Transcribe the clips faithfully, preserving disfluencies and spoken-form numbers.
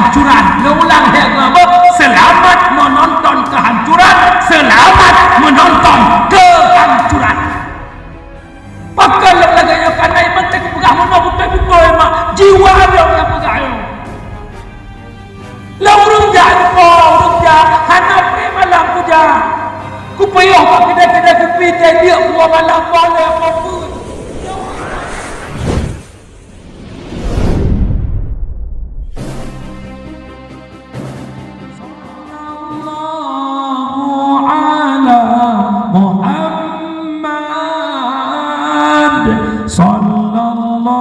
Kehancuran. Lôn ulang, hai geuh, seulamat meunonton keuhancuran, seulamat meunonton keuhancuran. Pakon lôn lagèe nyoe, kareuna iman teupeugah meunoe beutôi-beutôi mak, jiwa lôn nyang peugah nyoe. Lôn ureueng jak, lôn ureueng jak, hana preh malam kujak. Kupiôh bak keudè-keudè kupi, teubiet dua malam boleh fokus. Sallallahu ala Muhammad. Sallallahu.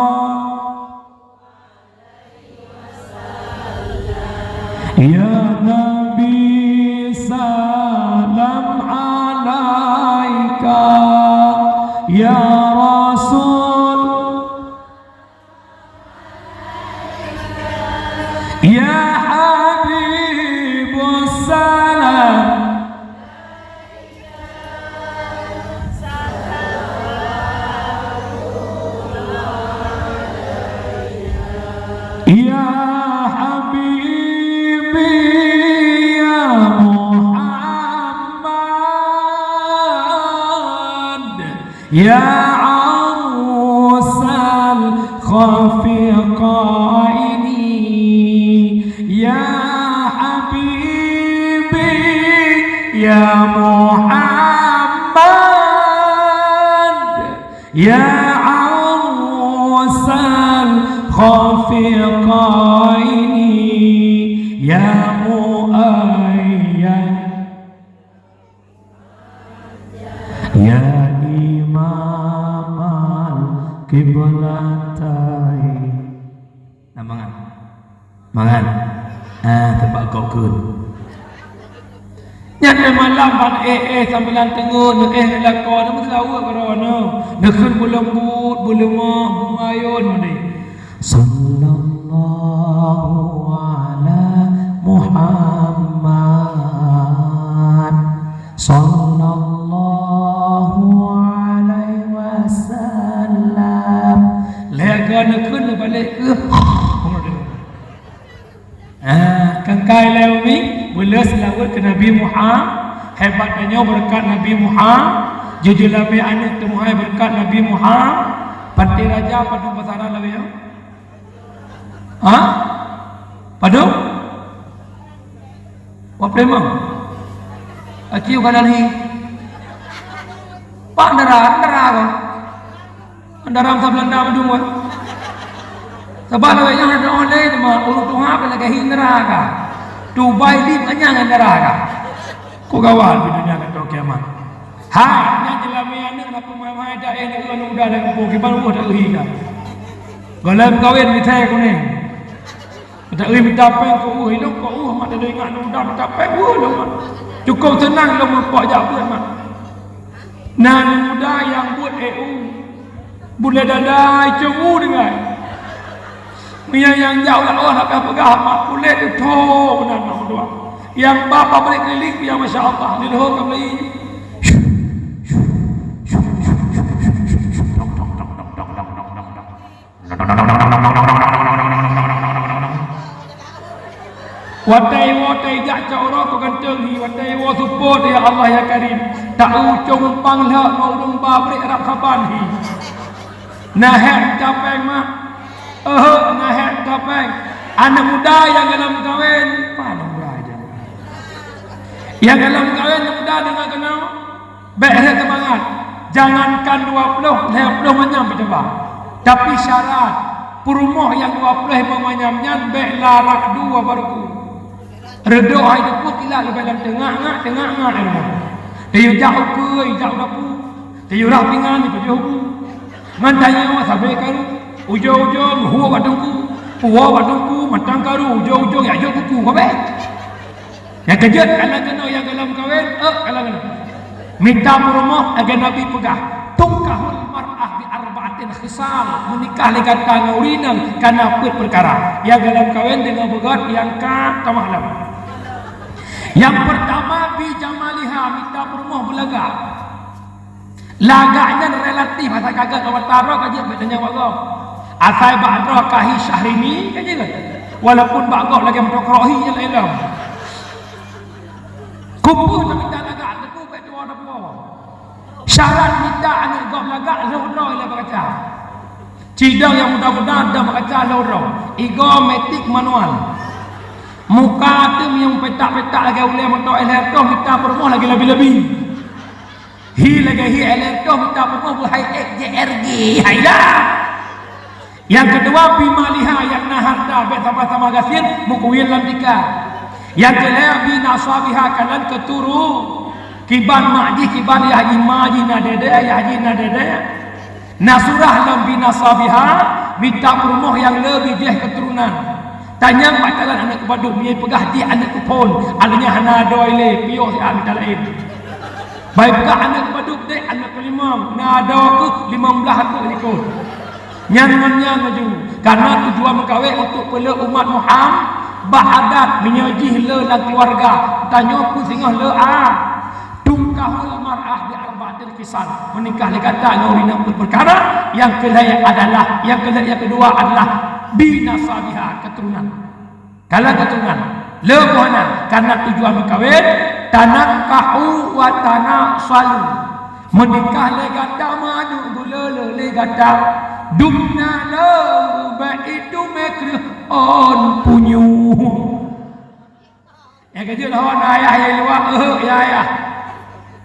Ya Nabi, salam alaika. Ya Rasul, ya Habibus salam. Ya habibi, ya Muhammad, ya arusal khafiqaini, ya habibi, ya Muhammad, ya arusal khafiqaini, ya muayyan. Ya imamal qiblatain. Nah, mangat. Mangat. Ah, teumpat kok kheun. Nyan lé malam ban éh-éh sambilan teungeut, neuéh neulakoe, neumeuseulaweuet keudroe nyoe. Neukheun beuleumbot, beuleumoh, beumayôn, meunan. Sallallahu ala Muhammad. Sallallahu alaihi wasallam. Lheuh ka neukheun neubalek keu. Ah, kangkai lé umi, beuleus seulaweuet keu Nabi Muhammad. Hebat tanyoe beureukat Nabi Muhammad. Jeuet jeulamé aneuk teumuhai beureukat Nabi Muhammad. Panté Raja padum pasaran lagèe nyoe? Ha? Padum? Wah, preman. Aci bukan alhi. Pak dara, dara apa? Dara masa Belanda madum, wah. Sebab lawét nyang ada oleh cuma urut tuha apa lagi hi neraka. Tubai di banyak neraka. Ku gawat di dunia kata kiamat. Hai, nyan jeulamé aneuk na peumai-mai dak eh neu anu muda dak kampung, kiban uh dak uhi ka. Golom kawin mithai kuning. Dak uhi mita péng ku uh, ilong ku uh, mak dak ingat anu muda mita péng uh, ilong mak. Cukup senang ilong meupak jak buet mak. Na anu muda nyang buet eh uh. Bulèe dadai cong u deungon. Meunyo nyang jak u laôt hana peugah mak kulét teuthô meunan mak meutuah. Nyang ba pabrik keliling nyang masya Allah, di leuhô ka meuli. Watèe iwoe teuh jak cok uroe keu ganteng hi, watèe iwoe seupôt, ya Allah ya Karim, ta-ucong umpang lhok ngon ureueng ba brek rab saban hi. Na hék mita péng mak? Euheuh, na hék mita péng. Aneuk muda nyang galom kawen, pa aneuk muda nyan? Nyang galom kawen aneuk muda deungoe keunoe. Bèk lheueh teumangat. Jangankan dua ploh, lhèe ploh manyam pih teuba. Tapi syarat, peurumoh nyang dua ploh limong manyam nyan bèk larak dua baruku. Reudôk hai teupeu kilat leubeh lam teungoh ngat, teungoh ngat hai rumoh. Tayue jak ukeue, jak u dapu. Tayue rah pingan, tayue bu. Ngon tanyoe sabe karu. Ujong-ujong, huwa bak teungku. Huwa bak teungku, mantong karu. Ujong-ujong, jak jok kuku. Babeh. Nyang keujeuet, kalang keunoe nyang galom kawen, eh, kalang keunoe. Mita peurumoh, lagèe Nabi peugah, "Tunkahul mar'ah bi arba'atin khisal." Meunikah lé gata ngon ureueng inong kana peuet peukara. Nyang galom kawen deungon beugöt nyang ka tamah lom. Nyang peurtama, bi jamaliha, mita peurumoh beulagak. Lagak nyan relatif, asai ka gèt bak mata droe ka jeuet bak tanyong bak gob. Asai bak droe ka hi Syahrini ka jeuet. Walaupun bak gob lagèe meutokrok hi nyang laén lom. Kupeue tamita lagak teupeu bèk tuwoe-tuwoe. Syarat mita aneuk gob lagak lheuh droe lé bak kaca. Cidong nyang muda-muda dong bak kaca lheuh droe. Igoe matik manual. Muka teuh meunyoe petak-petak lagèe ulèe moto lhèe toh mita peurumoh lagèe labi-labi. Hi lagèe hi lhèe toh mita peurumoh beuhai ek J R G. Hai dah. Nyang keudua, bimaliha, nyang na harta bèk sama-sama gasien, meukuwien lam tika. Nyang keulhèe, binasabiha, kalon keuturu-, kiban mak jih, kiban yah jih, ma jih na dèdè, yah jih na dèdè. Na surah lom binasabiha, mita peurumoh nyang le bijèh keuturonan. Tanyong bak calon aneuk keupadub, meunyoe peugah jih aneuk keuphon, aneuk nyan hana adoe lé, piôh siat mita laén. Bai peugah aneuk padub dek, aneuk keulimong, na adoe keuh limong blaih aneuk likot. Nyan ngon nyan laju, karena tujuan meukawen untuk peuleueh umat Muhammad, bak adat meunyoe jih le lam keluarga, tanyoe pun singoh le a. Tunkahul mar'ah bi arba'atin khisal, meunikah lé gata ngon ureueng inong peuet peukara, nyang keulhèe adalah, nyang keulhèe, nyang keudua adalah binasabiha, keuturonan. Kalon keuturonan, le boh na, karena tujuan meukawen, tanakahu wa tanasalu. Meunikah lé gata, meuaneuk beuleueh lé gata, dumna le bak itu meukreuh ôn punyuh. Nyang keujeuet lôn ayah nyang luwah, eh, ya ayah.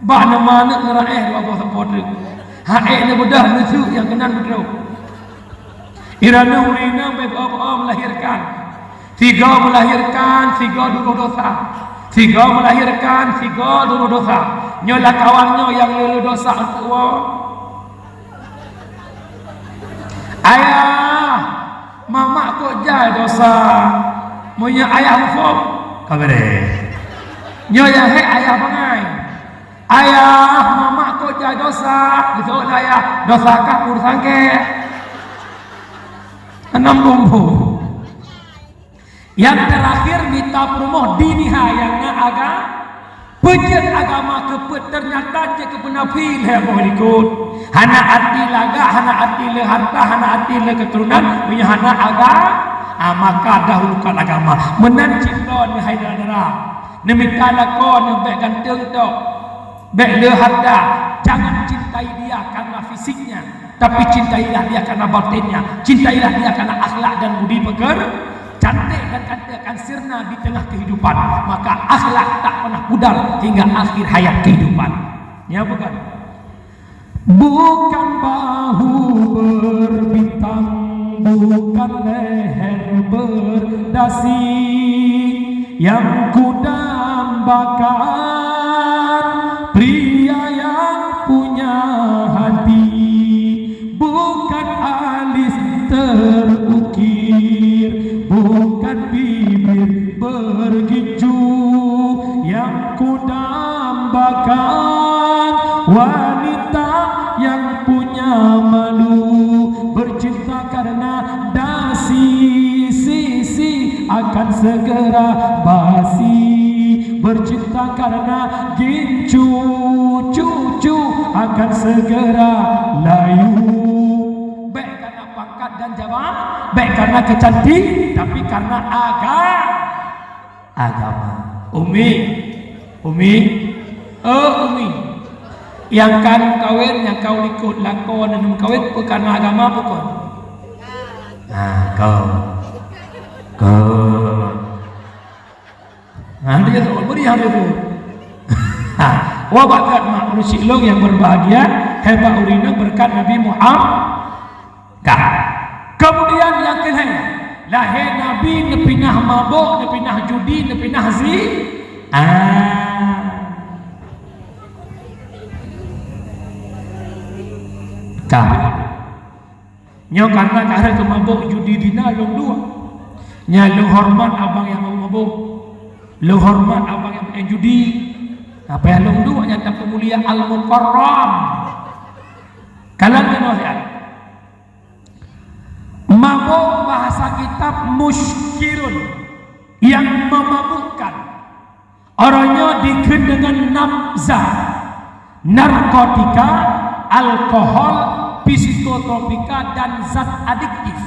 Bah nama aneuk ngeuraéh dua boh sapo treuk. Haék neubeudoh neuseuk nyang keunan beudroe. Iroh nyoe ureueng inong beu-, beu-, melahirkan. Sigoe melahirkan, sigoe dudoh dosa. Sigoe melahirkan, sigoe dudoh dosa. Nyoe lam kawan nyoe nyang le-le dosa untuk woe. Ayah, mamak kok jai dosa. Meunyoe ayah muphom, ka beureh. Nyoe nyang hék ayah bangai. Ayah, mamak kok jai dosa. Geuseuôt lé ayah, dosa kah pur sangkée. Anam bumbu. Nyang teurakhir mita peurumoh diniha nyang na aga-, peujeuet agama keu peuet, teunyata jeuet keu peunafi lhèe boh likot. Hana até lagak, hana até le harta, hana até le keuturonan, meunyoe hana aga-, ah, maka dahulukan agama. Meunan cit droeneuh hai dara-dara. Neumita lakoe neuh bèk ganteng tok. Bèk le harta, jangan cintai dia karena fisiknya, tapi cintailah dia karena batinnya. Cintailah dia karena akhlak dan budi peker-, cantik dan cantik akan sirna di tengah kehidupan. Maka akhlak tak pernah pudar hingga akhir hayat kehidupan. Ya, bukan? Bukan bahu berbintang, bukan leher berdasi, yang kudambakan pria yang punya hati, bukan alis terukir, bukan bibir bergincu, yang kudambakan wanita yang punya malu, bercinta karena dasi, si, si akan segera basi, bercinta karena gincu, cucu akan segera layu. Bèk karena pangkat dan jaba-, bèk karena keucantik, tapi karena aga-, agama. Umi, Umi, eh, Umi. Nyang ka meukawen, nyang ka u likot, lakoe nyan meukawen, peue karena agama peue kon? Ah, kon. Kon. Nah, dia tu, beri yang dia tu. Ha, wah, bak that mak ureueng syik lôn nyang berbahagia, hebat ureueng inong berkat Nabi Muhammad. Ka. Kemudian nyang keulhèe, lahé Nabi neupinah mabök, neupinah judi, neupinah zi-, ah. Ka. Nyoe karena ka hareuem keu mabök judi zina lôn duek. Nyan lôn horeumat abang nyang mabök. Lôn horeumat abang nyang maén judi. Apa nyang lôn duek nyan tapeumulia al-mukarram. Kalon keunoe siat. Mabök bahasa kitab muskirun, yang memabukkan. Uroe nyoe dikheun deungon nafza, narkotika, alkohol, psikotropika, dan zat adiktif.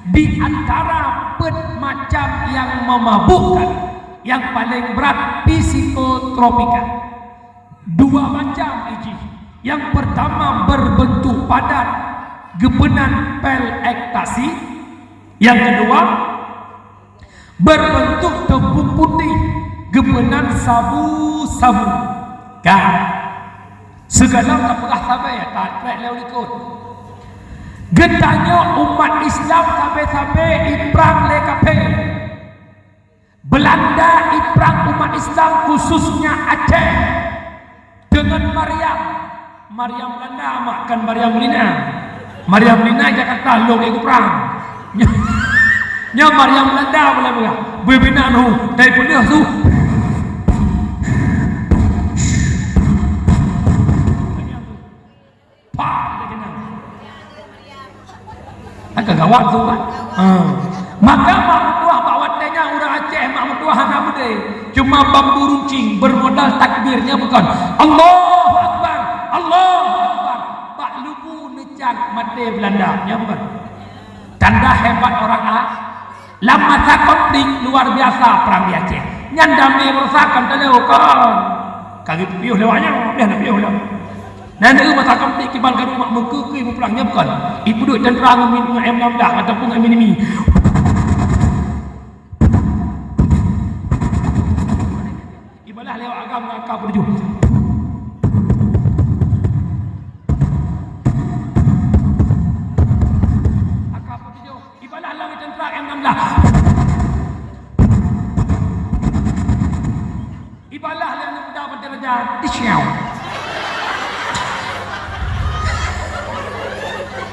Di antara peuet macam nyang memabukkan, nyang paleng brat psikotropika. Dua macam jih. Nyang peurtama berbentuk padat, geupeunan pil ekstasi. Nyang keudua berbentuk teupeue putéh, geupeunan sabu-sabu. Ka. Sigohlom tapeugah sabe, tatrek lé likot. Geutanyoe umat Islam sabe-sabe iprang lé kafé. Belanda iprang umat Islam, khususnya Aceh, dengan Maryam. Maryam Belanda, mak, kan Maryam Lina. Maryam Lina Jakarta, lôn ikut perang. Nyoe Maryam Belanda boleh bukan? Bui bina nu, dari penuh tu. Pah, dia kena. Agak gawat tu kan? Ha. Maka mak meutuah bak watèe nyan ureueng Aceh mak meutuah hana beudé. Cuma bambu runcing bermodal takbirnya bukan Allahu Akbar, Allahu Akbar. Bak lubu neucang maté Belanda, nya bukan? Tanda hebat orang A. Lam masa konflik luar biasa perang di Aceh. Nyan damé berusaha kan tadi kon. Kagét piôh lewat nyan, dah nak piôh lah. Dan dulu masa konflik kiban ka rumah meukeukeu muprang nyan kon. Ipeuduek tentara ngon min-, ngon M enam belas ataupun ngon minimi. Ibalah lewat agam ngon A K tujuh. A K tujuh. Ibalah lagi tentara M enam belas. Ibalah lagi aneuk muda Bantai Raja. Disiau.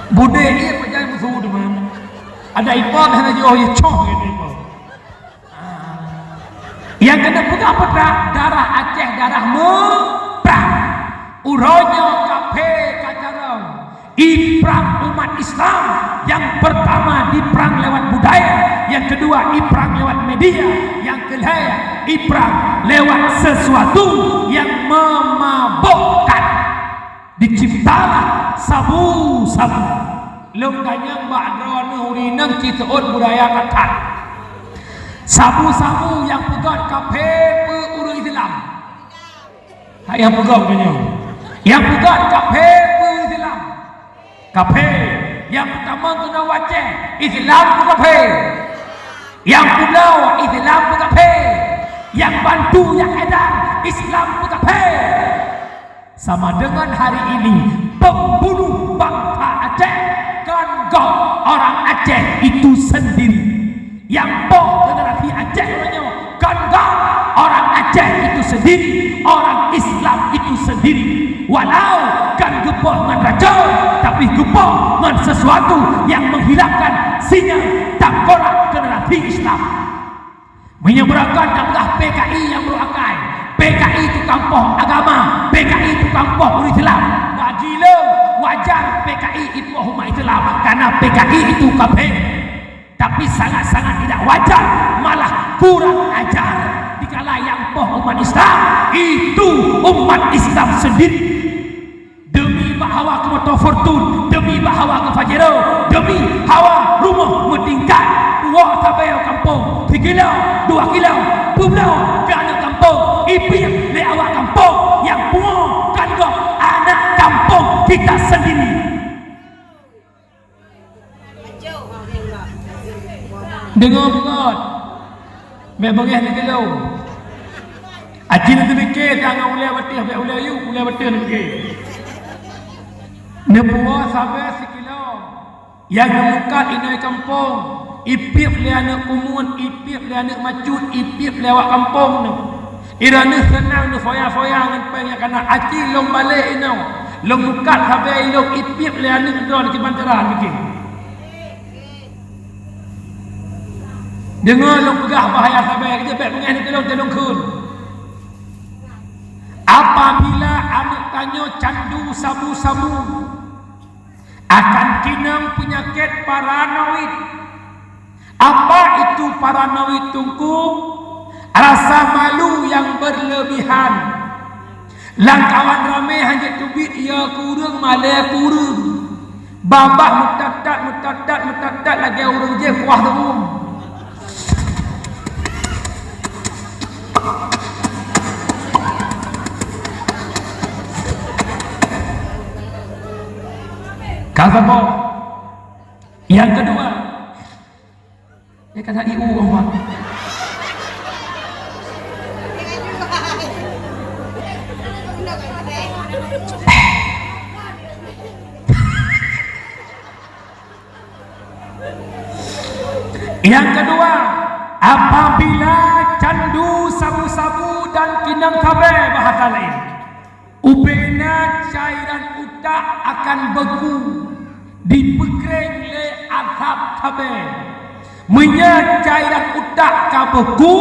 Budé ié pajai musuh teuma. Ada ipo hana jiôh ié coh ié ipo. Nyang keuneuk peugah peue, darah Aceh darah meuprang. Uroe nyoe kafé ka carông. Iprang umat Islam, nyang peurtama diprang lewat budaya, nyang keudua iprang lewat media, nyang keulhèe iprang lewat sesuatu nyang memabokkan. Diciptalah sabu-sabu. Lôn tanyong bak droeneuh ureueng inong ci seuôt budaya that-that. Sabu-sabu nyang peugöt kafé peue ureueng Islam? Hai nyang peugöt tanyong. Nyang peugöt kafé peue Islam? Kafé. Nyang peutamong keunoe u Aceh, Islam peue kafé? Nyang peubloe, Islam peue kafé? Nyang bantu, nyang edar, Islam peue kafé? Sama dengan hari ini, pembunuh bangsa Aceh, kan gob orang Aceh itu sendiri. Nyang poh generasi Aceh uroe nyoe, kan gob orang Aceh itu sendiri, orang Islam itu sendiri. Walau kan geupoh ngon racon, tapi geupoh ngon sesuatu yang menghilangkan sinyal tengkorak generasi Islam. Meunyoe beurangkat tapeugah P K I nyang brôk akai, P K I tukang poh agama, P K I tukang poh ureueng Islam. Bagi lôn, wajar P K I ipoh umat Islam, karena P K I itu kafé. Tapi sangat-sangat tidak wajar, malah kurang ajar dikala nyang poh umat Islam itu umat Islam sendiri. Demi bak hawa keu moto Fortuner, demi bak hawa keu Pajero, demi hawa rumoh meutingkat, puwoe sabe u kampông, sikilo, dua kilo, peubloe keu aneuk kampông, ipiep lé awak kampông, nyang puwoe kan gob aneuk kampông kita sendiri. Deungoe beugöt. Bèk beungèh neukilo. Aci neuteubiké tangan ulèe batèe, bèk ulèe yub, ulèe batèe neuteubiké. Neupuwoe sabe sikilo. Nyang neumeukat inong kampông, ipiep lé aneuk peumuen, ipiep lé aneuk macut, ipiep lé awak kampông nyoe. Droeneuh seunang neufoya-foya ngon péng nyang kana, aci lôn balek inoe, lôn meukat sabe ilôn ipiep lé aneuk droe kiban cara bikin. Deungoe lôn peugah bahaya sabe, keujeut bèk beungèh neutulông teulông kheun. Apabila aneuk tanyoe candu sabu-sabu, akan keunong peunyakét paranoid. Apa itu paranoid, Teungku? Rasa malu yang berlebihan. Lam kawan ramé hana jiteubiet ya keu ureueng, malèe keu ureueng. Babah meutat-tat, meutat Meutat-tat, meutat-tat lagèe ureueng jéh kuah teuuem. Ka saboh. Nyang keudua, eh, ka na iu, Bang. Nyang keudua, apabila candu sabu-sabu dan kinong sabé, bahasa laén, ubena cairan utak akan beku, dipeukreng lé asap sabé. Meunyoe cairan utak ka beku,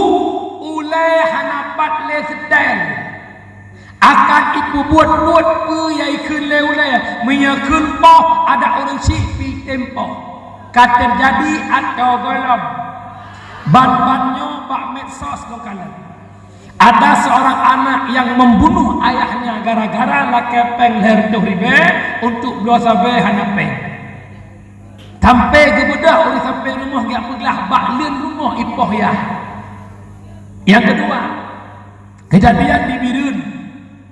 ulèe hana pat lé seuteng. Akan ipeubuet-buet peue nyang ikheun lé ulèe, meunyoe kheun poh, adak ureueng syiek pih item poh. Ka teujadi atau gohlom? Ban-ban nyoe bak medsos lôn kalon. Ada seorang anak yang membunuh ayahnya gara-gara lakèe pèng lhèe reutôh ribèe untuk bloe sabé hana pèng. Sampai geubeudôh ureueng sampéng rumoh geujak peuglah bak leuen rumoh ipoh yah. Nyang keudua, keujadian di Bireuen.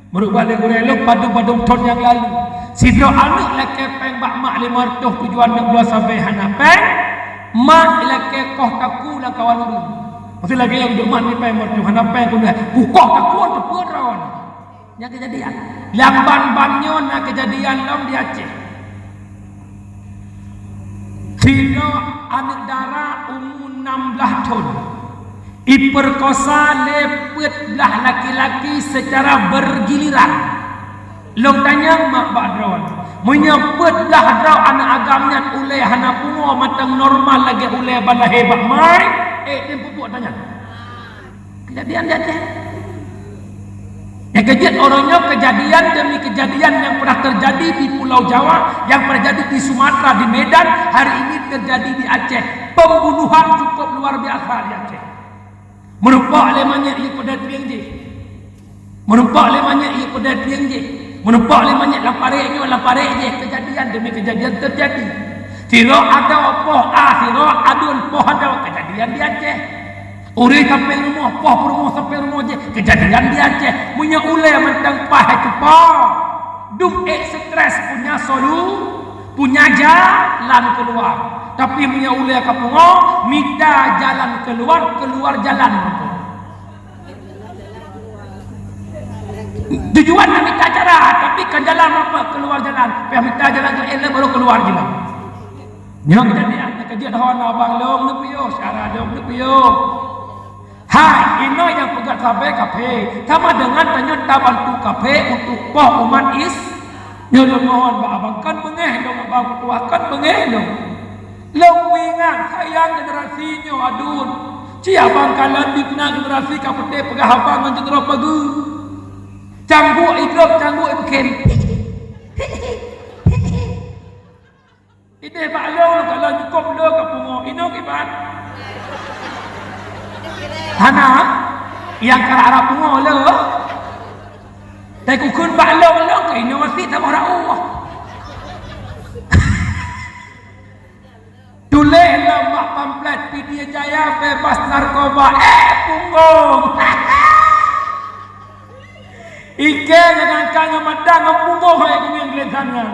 Meureuba lé gurèe lôn padum-padum thôn nyang lalu, sidroe aneuk lakèe pèng bak mak limong reutôh tujuan neuk bloe sabé hana pèng, mak ilakèe koh takue lam kawan ureueng. Maksud lagèe nyan, udép mak ni pèng limong reutôh hana pèng keuneuk kukoh takue teupeue droe. Nyang keujadian. Lam ban-ban nyoe na keujadian lom di Aceh. Sidroe aneuk dara umu nam blaih thôn ipeukosa lé peuet blaih laki-laki seucara beurgiliran. Lôn tanyong mak bak droe, meunyoe peuet blaih droe aneuk agam nyan ulèe hana pungo mantong normal lagèe ulèe ban lahé bak mai, eh, tem pupuk tanyong. Keujadian di Aceh. Nyang keujeuet uroe nyoe keujadian demi keujadian nyang pernah teujadi di Pulau Jawa, nyang pernah jadi di Sumatera, di Medan, hari ini terjadi di Aceh. Pembunuhan cukup luar biasa di Aceh. Meurumpok lé manyét iyue peudeh pieng jih. Meurumpok lé manyét iyue peudeh pieng jih. Meurumpok lé manyét lam parék nyoe, lam parék jih. Keujadian demi keujadian teujadi. Sidroe adoe poh A, sidroe aduen poh adoe, keujadian di Aceh. Ureueng sampéng rumoh, poh peurumoh sampéng rumoh jih, keujadian di Aceh. Meunyoe ulèe mantong paih cupa, dum ék stres punya solu-, punya jalan keuluar. Tapi meunyoe ulèe ka pungo, mita jalan keuluar, keuluar jalan rukok. Tujuan nak mita cara, tapi kan jalan apa keuluar jalan. Payah mita jalan ke elok baru keuluar jalan. Nyoe keujadian, keujeuet hana abang lôn neupiôh, syara lôn neupiôh. Hai, inoe nyang peugah sabé kafé, sama dengan tanyoe tabantu kafé untuk poh umat Is-, nyoe lôn mohon bak abang, kan beungéh lôn abang meutuah, kan beungéh lôn. Lôn ingat sayang generasi nyoe aduen. Ci abang kalon dipna generasi ka peuté peugah abang ngon jeuet droe pageue. Cangguek idrop, cangguek ibukem. Ideh bak lôn, kalau jukôb lôn ka pungo, inoe kiban. Hana, nyang karap-karap pungo lôn. Tapi kukheun bak lôn, lôn ka inoe sit saboh raoh. Tuléh lom bak pamflet, Pidie Jaya bebas narkoba, eh, punggong. Ikée ngon angka ngon mata ngon punggong hai kuning geulesan nyan.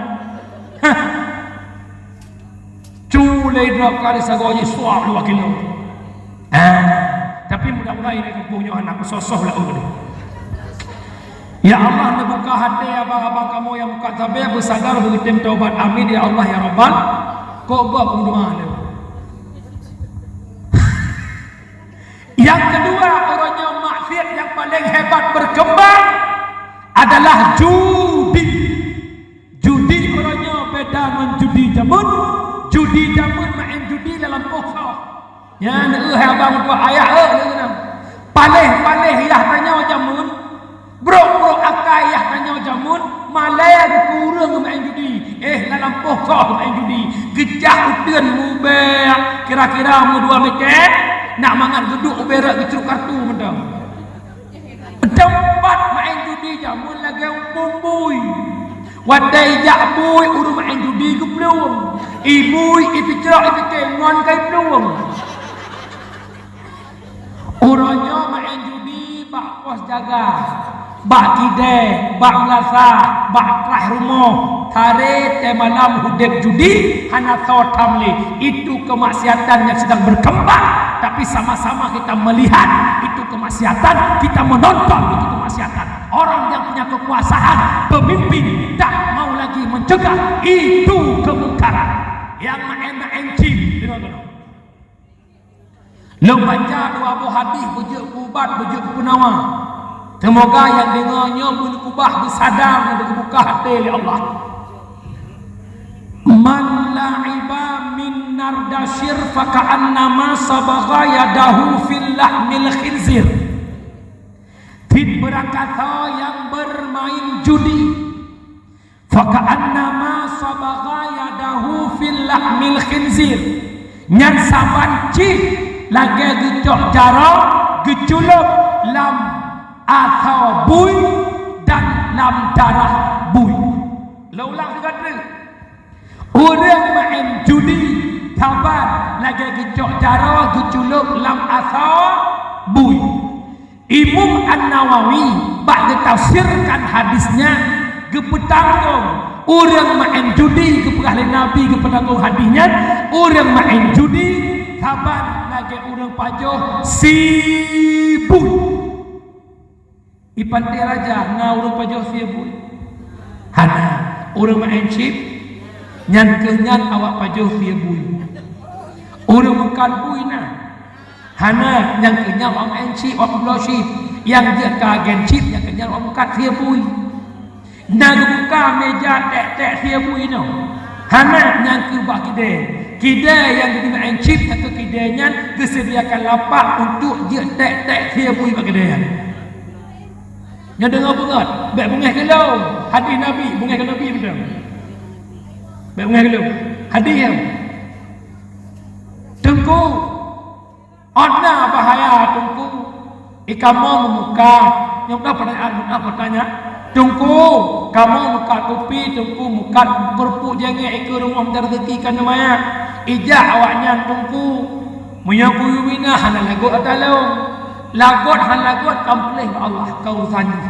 Cu lé droe kali sagoe jisuap dua kilo. Ah, tapi mudah-mudahan di kampung nyoe hana peusoh-soh laôt. Ya Allah, neubuka até abang-abang kamoe nyang buka sabé, beusadar, beutem taubat. Amin ya Allah ya Rabbal. Kok gop doa lé. Nyang keudua, uroe nyoe maksiat nyang paleng hebat beukeumbang adalah judi. Judi uroe nyoe beda ngon judi jameun. Judi jameun maén judi lam lampôh soh. Nyan, eh, hai abang meutuah, ayah, eh, lagèe nyan. Paléh-paléh yah tanyoe jameun, brok-brok akai yah tanyoe jameun, malèe geukureueng maén judi. Eh, lam lampôh soh maén judi. Geujak uteuen mubèe kira-kira meudua mètè, nak mangat geuduek ubé rot geucruk kartu mantong. Teumpat maén judi jameun lagèe umpung bui. Watèe jak bui, ureueng maén judi geuplueng. Ibui, ipicrok, ipike ngon kai plueng. Uroe nyoe maén judi bak pos jaga, bak kidée, bak meulasah, bak traih rumoh. Hari teumalam udeb judi, hana soe tham lé. Itu kemaksiatan yang sedang berkembang, tapi sama-sama kita melihat itu kemaksiatan, kita menonton itu kemaksiatan. Orang yang punya kekuasaan, pemimpin, tak mau lagi mencegah itu kemungkaran. Yang maén-maén chip, dengar keunoe. Lôn baca dua boh hadis beujeuet keu ubat, beujeuet keu peunawa. Seumoga nyang deungoe nyoe beuneukubah, beusadar, dan beubuka até lé Allah. "Man la'iba min nardashir faka'annama sabagha yadahu fil lahmil khinzir." Tiep beurangkat soe nyang bermain judi, "Faka'annama sabagha yadahu fil lahmil khinzir." Nyan saban cit lagée geucok jaroe geuculop lam asoe bui dan lam darah bui. Lôn ulang sigoe treuk. Ureuëng maén judi saban lagée geucok jaroe geuculop lam asoe bui. Imam An-Nawawi bak geutafsirkan hadis nyan geupeutanggong ureuëng maén judi, geupeugah lé Nabi geupeutanggong hadis nyan, ureuëng maén judi saban lagée ureuëng pajoh sie bui. Di Panté Raja na ureuëng pajoh sie bui? Hana. Ureuëng maén chip? Nyan keuh nyan awak pajoh sie bui. Ureuëng meukat bui na? Hana, nyang keu nyan awak maén chip, awak peubloe chip. Nyang jeuet ka agen chip, nyang keu nyan awak meukat sie bui. Na geubuka meja tek-tek sie bui nyoe? Hana, nyang keu bak kidée. Kidée nyang geubi maén chip, nyang keu kidée nyan geuseudiakan lapak untuk jeuet tek-tek sie bui bak kidée nyan. Nyoe deungoe beungoh, bék beungéh keu lôn. Hadis Nabi, beungéh keu Nabi beutôi. Bék beungéh keu lôn. Hadis nyan. Teungku, Ôn na bahaya, Teungku. I kamoe meumeukat. Nyoe na peutanyaan, na peutanyaan. Teungku, kamoe meukat kupi, Teungku, meukat keurupuk jengek, i keu rumoh meucari rezeki ka neumaya. Ijak awaknyan, Teungku. Meunyoe kuyue mina hana lagot ata lôn. Lagot hana lagot, ka meupuléh bak Allah, ka urusan jih.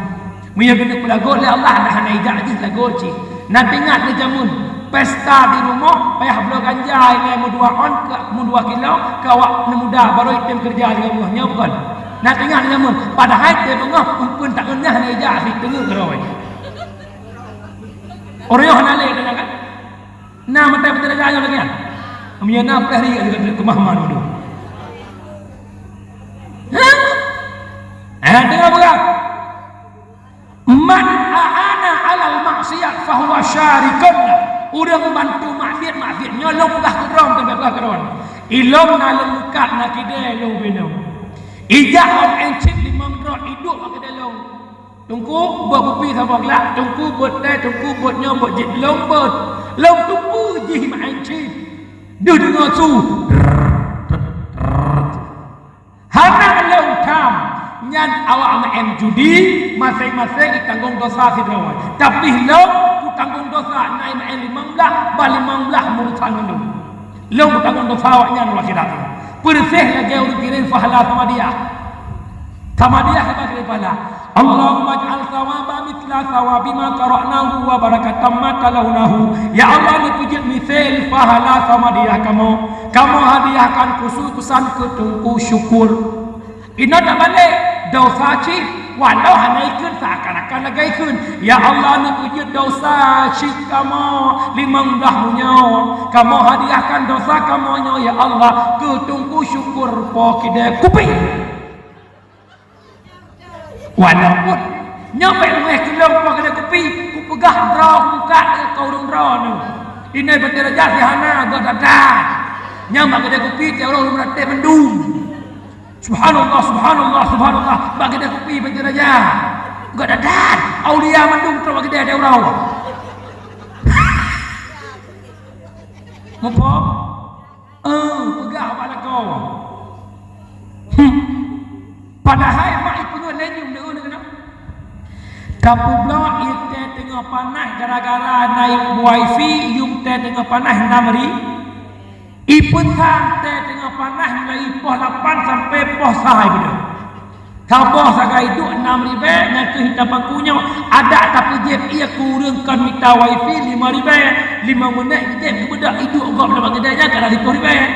Meunyoe keuneuk peulagot lé Allah, dah hana ijak jih lagot cit. Na teuingat lé jameun, pesta di rumoh, payah bloe ganja ilée meudua on keu meudua kilo, keu awak neuh muda barô item keureuja lé Allah, nyoe bukon? Na teuingat lé jameun, padahai teuh beungoh umpeuen taun nyan hana ijak sit teungeut keudroe. Ureuëng nyoe hana lé keunan kan? Na meutai peuteulagah nyoe lagée nyan. Meunyoe na preh riyeuk lé keumah man meudua. Hah? Eh, deungoe peugah. Man a'ana 'alal maksiyat fahuwa syarikun. Ureuëng bantu maksiat, maksiat nyoe lôn peugah keudroe, teuma peugah keudroe. Ilôn na lôn meukat, na kidée lôn ubé nyoe. Ijak ôn encit limong droe iduek bak kidée lôn. Teungku, beuet kupi saboh glak, Teungku, beuet teh, Teungku, beuet nyoe, beuet jih, lôn beuet. Lôn teupeue jih maén cit. Deuh deungoe su. Hana lôn tham, nyan awak maén judi, maséng-maséng itanggong dosa sidroe. Tapi lôn kutanggong dosa, na i maén limong blah, bah limong blah meurusan ngon lôn. Lôn kutanggong dosa awaknyan u akhirat. Peureuséh lagée ureuëng kirém pahala Samadiyah. Samadiyah saban kirém pahala. Allahumma ij'al thawaba mithla thawabi man qara'nahu wa barakatan ma talawnahu. Ya Allah, neupeujeuet misé pahala Samadiyah kamoe. Kamoe hadiahkan khusus peusan keu Teungku Syukur. Inoe tabalek, dosa cit, walau hana ikheun seakan-akan lagée ikheun. Ya Allah, neupeujeuet dosa cit kamoe limong blah meunyoe. Kamoe hadiahkan dosa kamoe nyoe, ya Allah, keu Teungku Syukur po kidée kupi. Walaupun nyoe bék meuéh keu lôn po kidée kupi, kupeugah droe kubuka keu ureuëng droe nyoe. Inai bak darajat si hana geudadat. Nyoe bak kidée kupi tiep ureuëng meuratéb mandum. Subhanallah, subhanallah, subhanallah. Bak kidée kupi bak darajat geudadat. Aulia mandum troh bak kidée ada ureuëng. Muphom? Eh, peugah bak lakoe. Hmm. Padahai mak ipeungeut lé nyoe, nyoe, nyoe, nyoe. Tapeubloe ié teh Teungoh panas gara-gara na wifi, yum tée teungoh panas enam ri-, ipeusan tée teungoh panas mulai poh lapan sampai poh sa beudôh. Saboh sagai duek enam ribée, nyan keuh tapeuku nyoe, adak tapeujép ié keu ureuëng kon mita wifi lima ribée, lima minét jép geubeudôh iduek gob lam keudée nyan ka na lipôh ribée.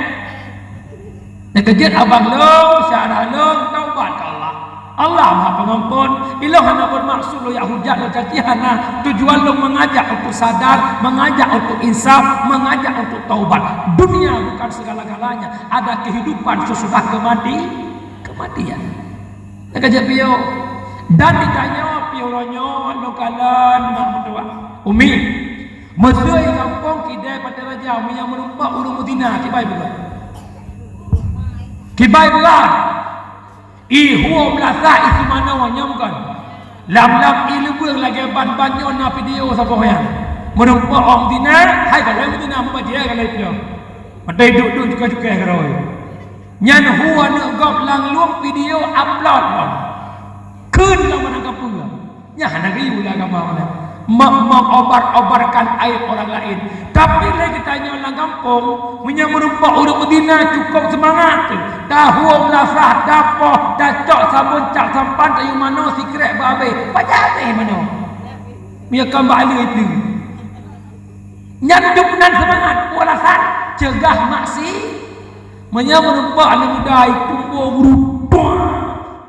Teukeujot abang lôn, syedara lôn, taubat keu Allah. Allah Maha Pengampun. Ilôn hana bermaksud lôn jak hujat, lôn caci, hana. Tujuan lôn mengajak untuk sadar, mengajak untuk insaf, mengajak untuk taubat. Dunia bukan segala-galanya. Ada kehidupan sesudah kemati-, kematian. Teukeujot piôh. Dan ditanya piôh uroe nyoe, lôn kalon mak meutuah. Umi, meuseu i gampông kidai Pantai Raja, meunyoe meureumpok ureuëng meuzina, kibai beurah. Kibai beurah. I huo meulasah i seumanoe nyoe kon. Lam-lam i leubeueng lagée ban-ban nyoe na video saboh nyan. Meureumpok ong zina, hai ka lheueh meuzina meubajiée ka lheueh piôh. Meutai duek-duek cukai-cukai keurôi. Nyan huo aneuk gob lam lueng video upload ngon. Kheun lam mana kapeue. Nyan hana geuyue lam agama mana. Me-, mengobar-obarkan aib orang lain. Tapi lé geutanyoe lam gampông, meunyoe meureumpok ureuëng meudina cukôp seumangat teuh. Tahueng lasah, tapoh, tacok sabon, cak sampan, tayue manoe sikrek bak abée. Pajan abée manoe? Meunyoe kon bak aleue itu. Nyan dum nan seumangat, peue alasan? Ceugah maksi-, meunyoe meureumpok aneuk muda itu, boh guru,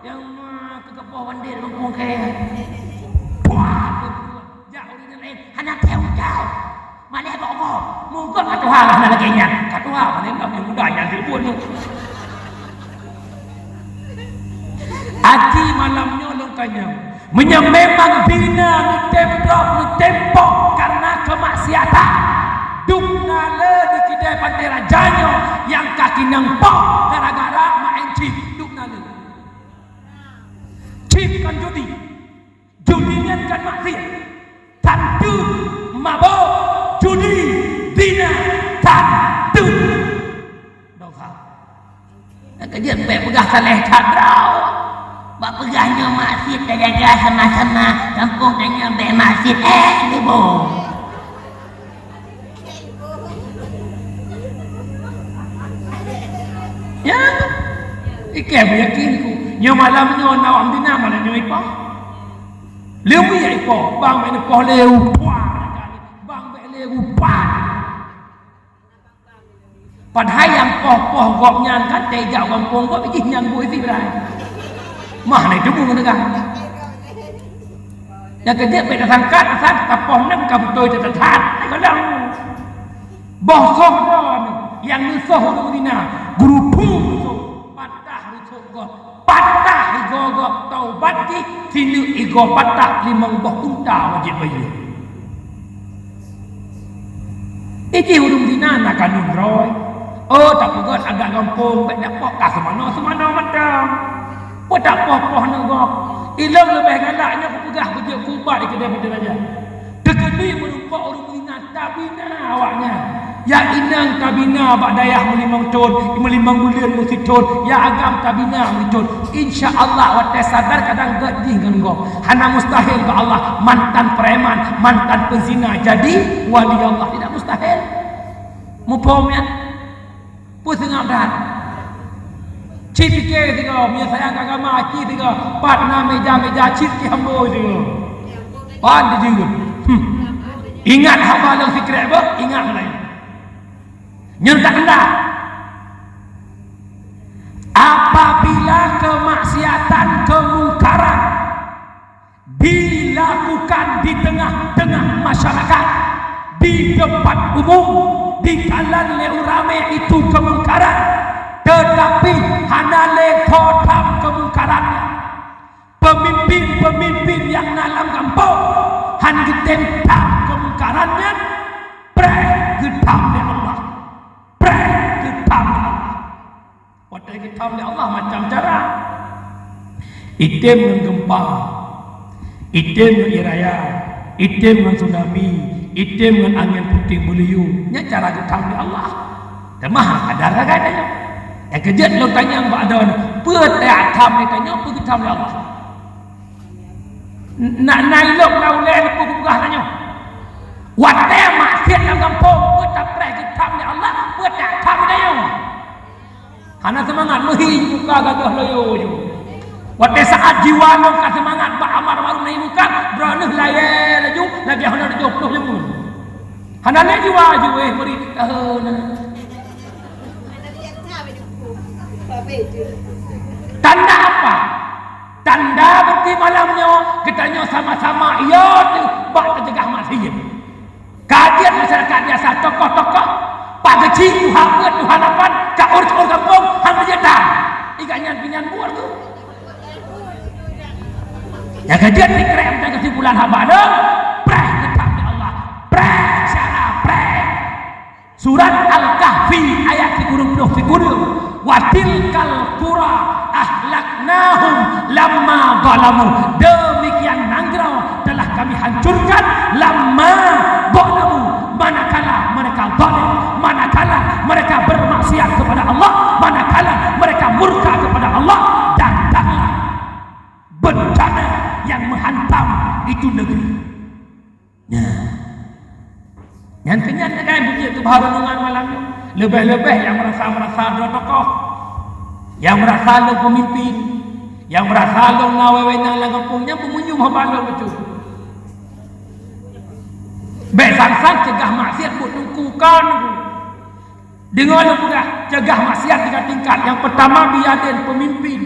nyang ma keukeupah bandét leumpung kée. Puah! Jak ureuëng nyang laén, hana teuh ujau. Malée gob-gob. Mugot ka tuha hana lagée nyan. Ka tuha, malée gob nyang muda nyan sibuk nyoe. Aci malam nyoe lôn tanyong. Meunyoe memang bina neutem drop, neutem pok karena kemaksiatan, dum na le di kidai Pantai Raja nyoe nyang ka kinong pok gara-gara maén chip. Dum na le. Chip kan judi. Judi nyan kan maksiat. Tantu mabok, judi, zina, tantu dosa. Keujeuet bék peugah saléh that droe. Bak peugah nyoe maksiat tajaga sama-sama, gampông tanyoe bék maksiat, eh, libur. Ya. Ikée beuyakin ku. Nyoe malam nyoe na wak meudina, malam nyoe ipoh. Leumi ipoh, bang bék neupoh lé upah. Bang bék lé upah. Padahai nyang poh-poh gobnyan kan teuh jak gampông gob jih nyang buet isi berai. Mah na itu bu ngon teuga. Nyang keujeuet bék tasangkat, asai tapoh nang ka beutôi that-that. Kadang boh soh droe nyang neusoh ureuëng zina, guru phu neusoh, patah rusok gob. Patah igoe gob taubat jih, sineuk igoe patah limong boh unta wajéb bayeue. Ijih ureuëng zina na kanun droe. Oh, tapeugét adat gampông, bék tapoh ka seumanoe-seumanoe mantong. Peue tapoh-poh aneuk gob. Ilôn leubeh galak nyoe kupeugah beujeuet kubat di keudée Pantai Raja. Teukeudi meureumpok ureuëng zina tabina awaknyan. Ya inong tabina bak dayah meulimong thon, meulimong buleuen, meusithon, ya agam tabina meuthon. Insya Allah watée sadar kadang gét jih ngon gob. Hana mustahil bak Allah mantan preman, mantan penzina jadi wali Allah, tidak mustahil. Muphom nyan? Peue seungab that? Cit pike sigoe, meunyoe sayang keu agama, cit sigoe. Pat na meja-meja cit pike hambô sigoe. Pat dijeuet. Hmm. Ingat haba lôn sikrek beuh, ingat mulai. Nyan tak kendak. Apabila kemaksiatan, kemungkaran dilakukan di tengah-tengah masyarakat, di tempat umum, dikalon lé ureuëng ramé itu kemungkaran, tetapi hana lé tho tham kemungkaran nyan. Pemimpin-pemimpin nyang na lam gampông han geutem tham kemungkaran nyan, preh geutham lé Allah. Preh geutham lé Allah. Watée geutham lé Allah macam cara. Item ngon geumpa, item ngon ie raya, item ngon tsunami, item ngon angén puting beuliu. Nyan cara geutham lé Allah. Teuma hana sadar sagai tanyoe. Nyang keujeuet lôn tanyong bak droeneuh, peue tajak tham lé tanyoe, peue geutham lé Allah? Nak na ilok lam ulée leupah geupeugah tanyoe. Watée maksiat lam gampông, peue tapreh geutham lé Allah, peue tatham tanyoe. Hana seumangat meuhi muka gadoh loyo ju. Watée saát jiwa nyoe ka seumangat bak amar ma'ruf nahi mungkar, droeneuh layée laju lagée hana tujoh ploh lima. Hana lé jiwa ju, eh, beri tahu na. Tanda apa? Tanda bukti malam nyoe geutanyoe sama-sama yo teuh bak teuceugah maksiat. Ka jeuet masyarakat biasa, tokoh-tokoh, pak geuchik, tuha peuet, tuha lapan, ka ureuëng-ureuëng gampông, han jeuet that. Iga nyan pinyan buet tu. Nyang ka jeuet sikrek mantong keusimpulan haba nyoe, preh geutham lé Allah. Preh syara, preh. Surat Al-Kahfi ayat sikureueng ploh sikureueng. "Wa tilkal qura ahlaknahum lamma zalamu." Demikian nanggroe telah Kami hancurkan, lamma zalamu, manakala mereka zalim, manakala mereka bermaksiat kepada Allah, manakala mereka murka kepada Allah, datanglah bencana yang menghantam itu negeri. Nah, nyan keuh nyan kan buet keu baharu ngon malam nyoe. Leubeh-leubeh nyang meurasa-meurasa droe tokoh, nyang meurasa lôn peumimpin, nyang meurasa lôn na wewenang lam gampông nyan, beumunyum haba lôn bacut. Bék sang-sang ceugah maksiat buet teungku kan. Deungoe lôn peugah, ceugah maksiat tiga tingkat. Nyang peutama biadén peumimpin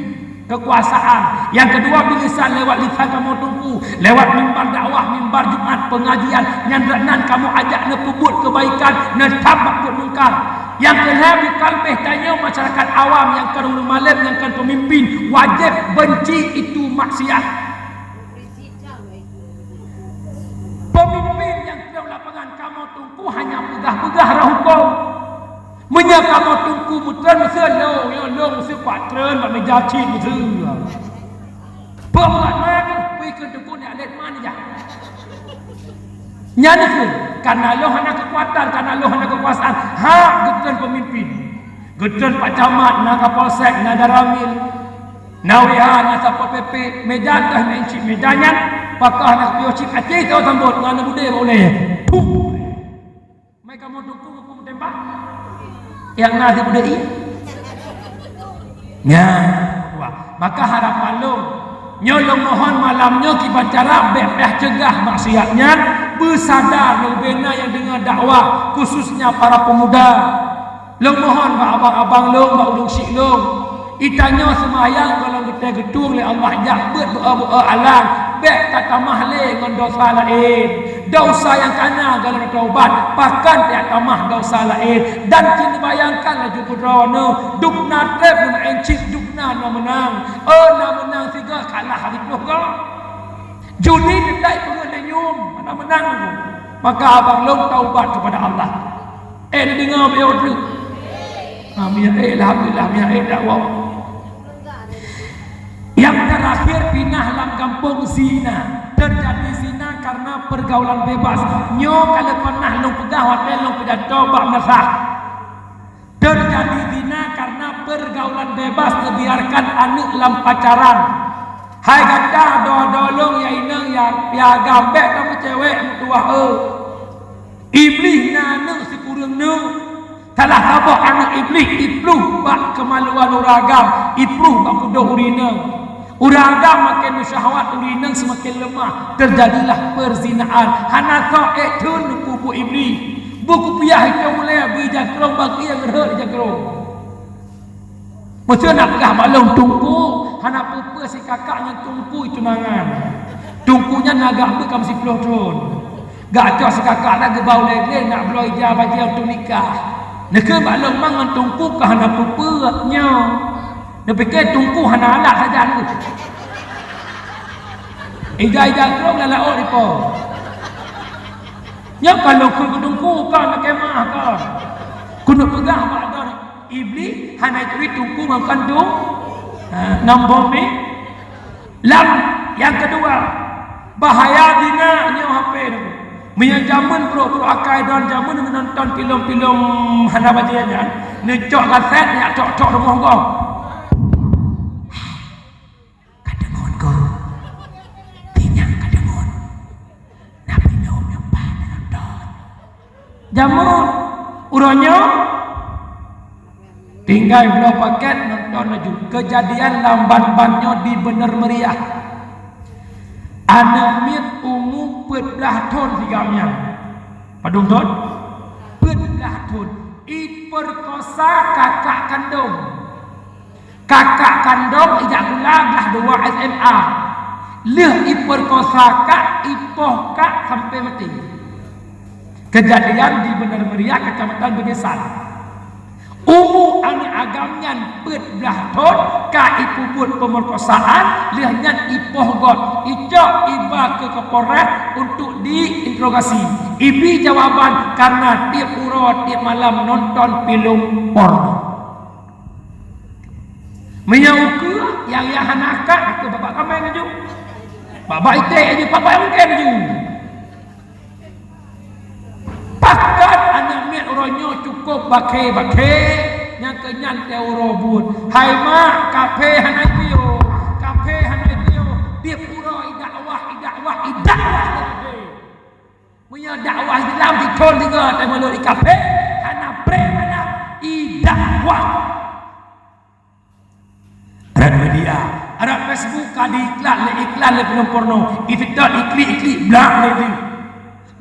keukuasaan. Nyang keudua bilisan, lewat lisan kamoe teungku, lewat mimbar dakwah, mimbar Jumat, peungajian, nyan droe nan kamoe ajak neupeubuet keubaikan, neutham bak buet mungkar. Nyang keulhèe, bukan beh tanyoe masyarakat awam nyang kon ureuëng malém, nyang kon peumimpin, wajéb beunci itu maksiat. Peumimpin nyang troh lapangan kamoe teungku hanya peugah-peugah rhah hukôm. Meunyoe kamoe teungku meuteun meuseu lôn, nyoe lôn meuseu pat treun bak meja cit meuseu. Peue buet ma keuh, peue keu teungku ni alet man jak. Nyan keuh, kana lôn hana keukuatan, kana lôn hana keukuasaan. Hak geutreun peumimpin. Geutreun Pak Camat, na Kapolsek, na Danramil, na W H, na Satpol P P, meja teuh main cit meja nyan, pakon na piôh cit aci teu sambot ngon budé bak ulée. Puh! Mai kamoe teungku muphom tembak. Nyang na di budé ié. Nyan, wah, maka harapan lôn, nyoe lôn mohon malam nyoe kiban cara bék payah ceugah maksiat nyan, beusadar lôn bina nyang deungoe dakwah, khususnya para pemuda. Lôn mohon bak abang-abang lôn, bak ureuëng syik lôn, geutanyoe seumayang gohlom geutée geutueng lé Allah jak beuet beu-o beu-o alang, bék tatamah lé ngon desya laén. Desya nyang kana gohlom taubat, pakon tajak tamah desya laén. Dan cit neubayangkan laju keudroe neuh, dubna treb neumaén cit, dubna na meunang. Oh, na meunang sigoe kalah habéh ploh goe. Judi teutai peungeuet lé yum, hana meunang. Maka abang lôn taubat kepada Allah. Eh, neudeungoe beu treuk. Amin. Eh, alhamdulillah, amin. Eh, dakwah. Yang terakhir, pinah lam gampông zina. Terjadi zina karena pergaulan bebas. Nyoe ka lheueh pernah lôn peugah watée lôn pidato bak madrasah. Terjadi zina karena pergaulan bebas, neubiarkan aneuëk lam pacaran. Hai gata, droe-droe lôn, ya inong, ya, ya agam, bék tameucewek meutuwah, eu. Iblih na aneuëk sikureueng neuh. Salah saboh aneuëk Iblih, ipluh bak keumaluan ureuëng agam, ipluh bak kudôh ureuëng inong. Ureuëng agam maken meusyahwat, ureuëng inong seumaken leumah, terjadilah perzinaan. Hana soe ék theun buet-buet Iblih. Beukupiah itong ulée bri jakrong bak ié ngeurhot jakrong. Meuseu nak peugah bak lôn teungku, hana peue-peue si kakak ngon teungku itu mangan. Teungku nyan na gak beuet ka meusiplôh thon. Gak cok si kakak na geuba ulée gleh nak bloe ija bajée untuk nikah. Neukheun bak lôn mang ngon teungku ka hana peue-peue nyoe. Neupike teungku hana alat sajan tu. Ija-ija gleh lam laôt ipo. Nyoe ka lôn kheun keu teungku ka na kemah ka. Keuneuk peugah bak droe Iblih hana ituri teungku ngon kandong. Ha, nambong ni. Lam nyang keudua, bahaya zina nyoe hapé nyoe. Meunyoe jameun brok-brok akai dan jameun meunonton filem-filem hana bajée nyan, neucok kaset, nyak cok-cok rumoh gob. Ka deungon gob. Tinyang ka Jameun, uroe nyoe tinggai bloe paket nonton laju. Keujadian lam ban-ban nyoe di Bener Meriah. Aneuk miet umu peuet blaih thon sigam nyan. Padum thon? Peuet blaih thon. Ipeurkosa kakak kandong. Kakak kandong ijak gula glah dua S M A. Lheueh ipeurkosa kak, ipoh kak sampai maté. Keujadian di Bener Meriah, Kecamatan Beubesan. Umu aneuk agam nyan peuet blaih thon ka ipeubuet peumeurkosaan, lheueh nyan ipoh got, icok iba keu Kapolres untuk diinterogasi. Ibi jawaban karena tiep uroe tiep malam nonton filem porno. Meunyoe ukeue, nyang, nyang hana akak, ukeue babah kameng laju. Babah iték laju, babah mungken laju. Pakat aneuk miet uroe nyoe cukup bakhe-bakhe, nyang keu nyan teuh uroe buet. Hai mak, kaphé hana piôh, kaphé hana piôh. Tiep uroe idakwah, idakwah, idakwah lé kaphé. Meunyoe dakwah Islam dithon tiga, tapi meunurot kaphé, hana preh, hana idakwah. Rot media, rot Facebook ka diiklan lé, iklan lé filem porno, iseutôt iklik-iklik blak lé tu.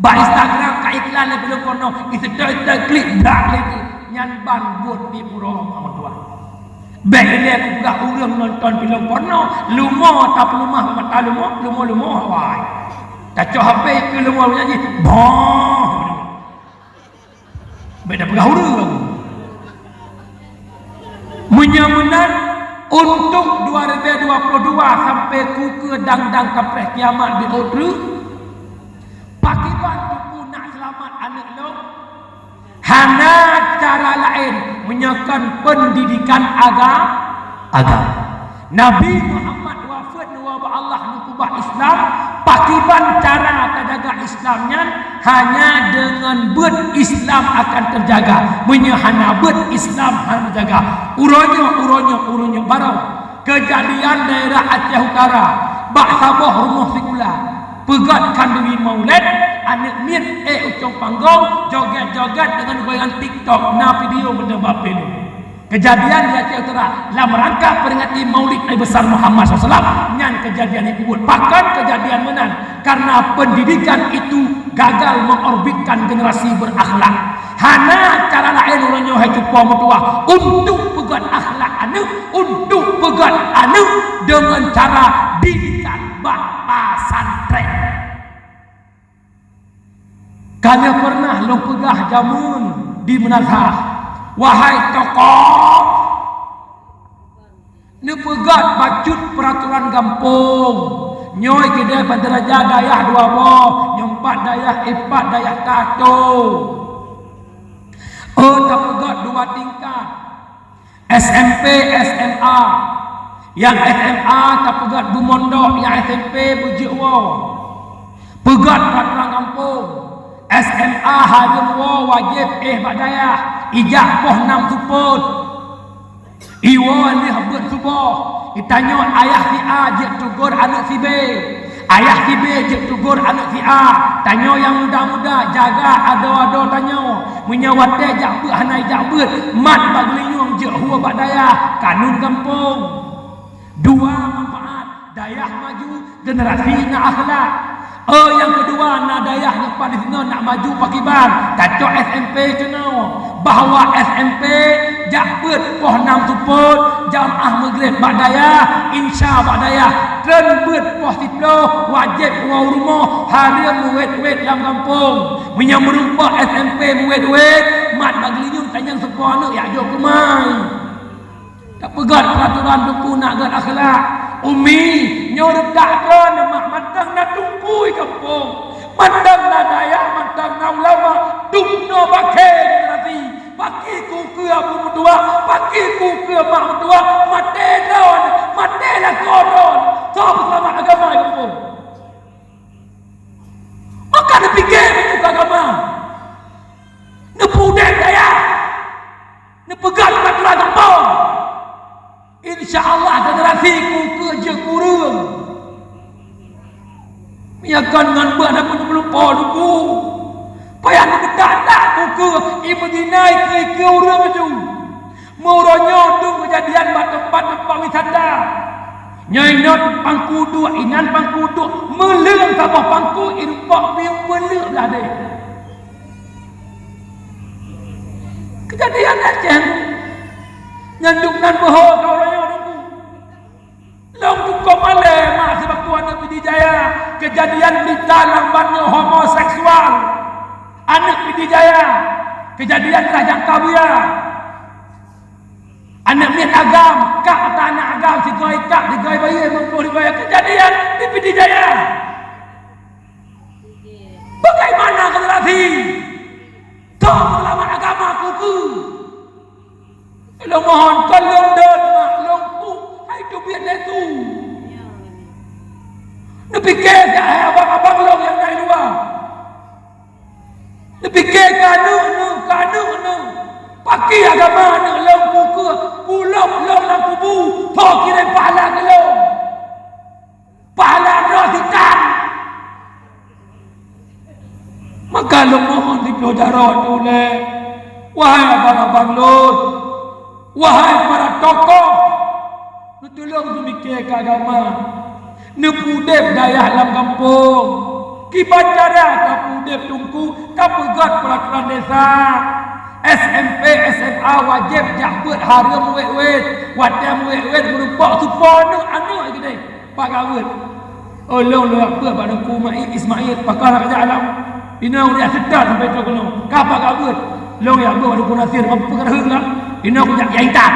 Bak Instagram ka iklan lé filem porno, iseutôt-seutôt klik blak lé tu. Nyan ban buet di pura meutuah. Bék ilée kupeugah ureuëng nonton filem porno, lumo tapeuleumah mata lumo, lumo-lumo awai. Tacok H P keu lumo nyanyi, boh. Bék tapeugah ureuëng. Meunyoe meunan, untuk dua ribu dua puluh dua sampai kukeue dang-dang kapreh kiamat di uteue, pakriban teupeu nak seulamat aneuk lôn? Hana cara laén meunyoe kon peundidikan aga-, agama. Nabi Muhammad wafeuet neuwoe bak Allah neukeubah Islam, pakriban cara tajaga Islam nyan? Hanya deungon beuet Islam akan teujaga. Meunyoe hana beuet, Islam hana teujaga. Uroe nyoe, uroe nyoe, uroe nyoe baroe keujadian daerah Aceh Utara, bak saboh rumoh sikula. Peugét khanduri maulid, aneuk miet ék u cong panggong, jogét-jogét deungon goyangan TikTok, na video meuteubak pelu. Keujadian di Aceh Utara lam rangka peuringati Maulid Nabi Besar Muhammad sallallahu alaihi wasallam, nyan keujadian nyang peubuet. Pakon keujadian meunan? Karena pendidikan itu gagal mengorbitkan generasi berakhlak. Hana cara laén uroe nyoe hai cupo meutuah untuk peugét akhlak aneuk, untuk peugét aneuk deungon cara didikan bak pesantren. Ka lheueh pernah lôn peugah jameun di meunasah, wahai tokoh, neupeugét bacut peuratoran gampông. Nyoe keudeh bak daraja dayah dua boh, nyoe pat dayah, ipat dayah tato. Oh, tapeugét dua tingkat. S M P, S M A. Nyang S M A tapeugét beumondok, nyang S M P beujeuet woe. Peugét peuratoran gampông. S M A hareuem woe wajéb éh bak dayah, ijak poh nam seupôt. Iwoe lheueh beuet suboh, itanyoe ayah si A jeuet teugor aneuk si B. Ayah si B jeuet teugor aneuk si A, tanyoe nyang muda-muda jaga adoe-adoe tanyoe. Meunyoe watée jak beuet hana jak beuet, mat bak geulinyueng jeuet hue bak dayah, kanun gampông. Dua manfaat, dayah maju, generasi na akhlak. Oh, nyang keudua, na dayah nyang paléng sinoe nak maju pakriban, tacok S M P keunoe. Bahwa S M P jak beuet poh nam seupôt, jamaah Maghrib bak dayah, Insya bak dayah, treun beuet poh siplôh, wajéb woe u rumoh, hareuem meuwét-wét lam gampông. Meunyoe meurumpok S M P meuwét-wét, mat bak geulinyueng tanyong seupôt aneuk jak jok keumai. Tapeugét peuratoran teungku nak gét akhlak. Umi, nyoe reutak droe mak mantong na teungku i gampông. Mantong na dayah, mantong na ulama, dumnoe bakhe generasi. Pakri ku keue abu meutuah, pakri ku keue mak meutuah, maté droe, maté lakoe droe. Soe peuseulamat agama i gampông? Maka neupike meutuka agama. Neupeudeh dayah. Neupeugah bak tulah gampông. Insya Allah generasi ku keue jeuet kureueng. Meunyoe kon ngon beuet hana peuneuleupo lugu. Payah neupeudak-dak ku Keuh i Madinah, i keu-keu ureuëng laju. Meuroe nyoe dum keujadian bak teumpat-teumpat wisata. Nyoe inong pangku duek, inan pangku duek, meuleueng saboh pangku, i rumpok bieng meuleuek blah deh. Keujadian Aceh nyan dum nan beuho ka uroe nyoe dum. Lôn cukôp malée mak sibagoe aneuëk Pidie Jaya, keujadian beurita lam ban nyoe homoseksual. Aneuëk Pidie Jaya, keujadian rajang kabuya. Aneuëk miet agam, kak ata aneuëk agam, sigoe kak, sigoe bayeue, meumploh sigoe, keujadian di Pidie Jaya. Bagaimana generasi? Kau menyelamat agama aku ke? Lôn mohon, kon lôn deuet, mak, lôn puk, hai teubiet lé su. Neupike keu hai abang-abang lôn nyang na i luwa. Neupike keu aneuëk neuh, keu aneuëk neuh. Pakri agama aneuëk lôn, pukeuh, pulop lôn lam kubu, po kirém pahala keu lôn. Pahala droe sitan. Maka lôn mohon siploh jaroe ulée, wahai abang-abang lôn, wahai para tokoh, neutulông teumiké keu agama, neupeudeb dayah lam gampông. Kiban cara tapeudeb teungku, tapeugét peuraturan desa. S M P, S M A wajéb jak beuet hareuem wét-wét. Watée wét-wét meurumpok supo aneuëk-aneuëk keudeh. Pak Gawut. Oh, lôn lôn jak beuet bak Teungku Ismail, pakon hana jak alam. Inong jak seutôt sampai trok keunoe. Ka Pak Gawut. Lôn jak beuet bak Teungku Nasir, mampu keu raheueng lah. Inong jak, jak intat.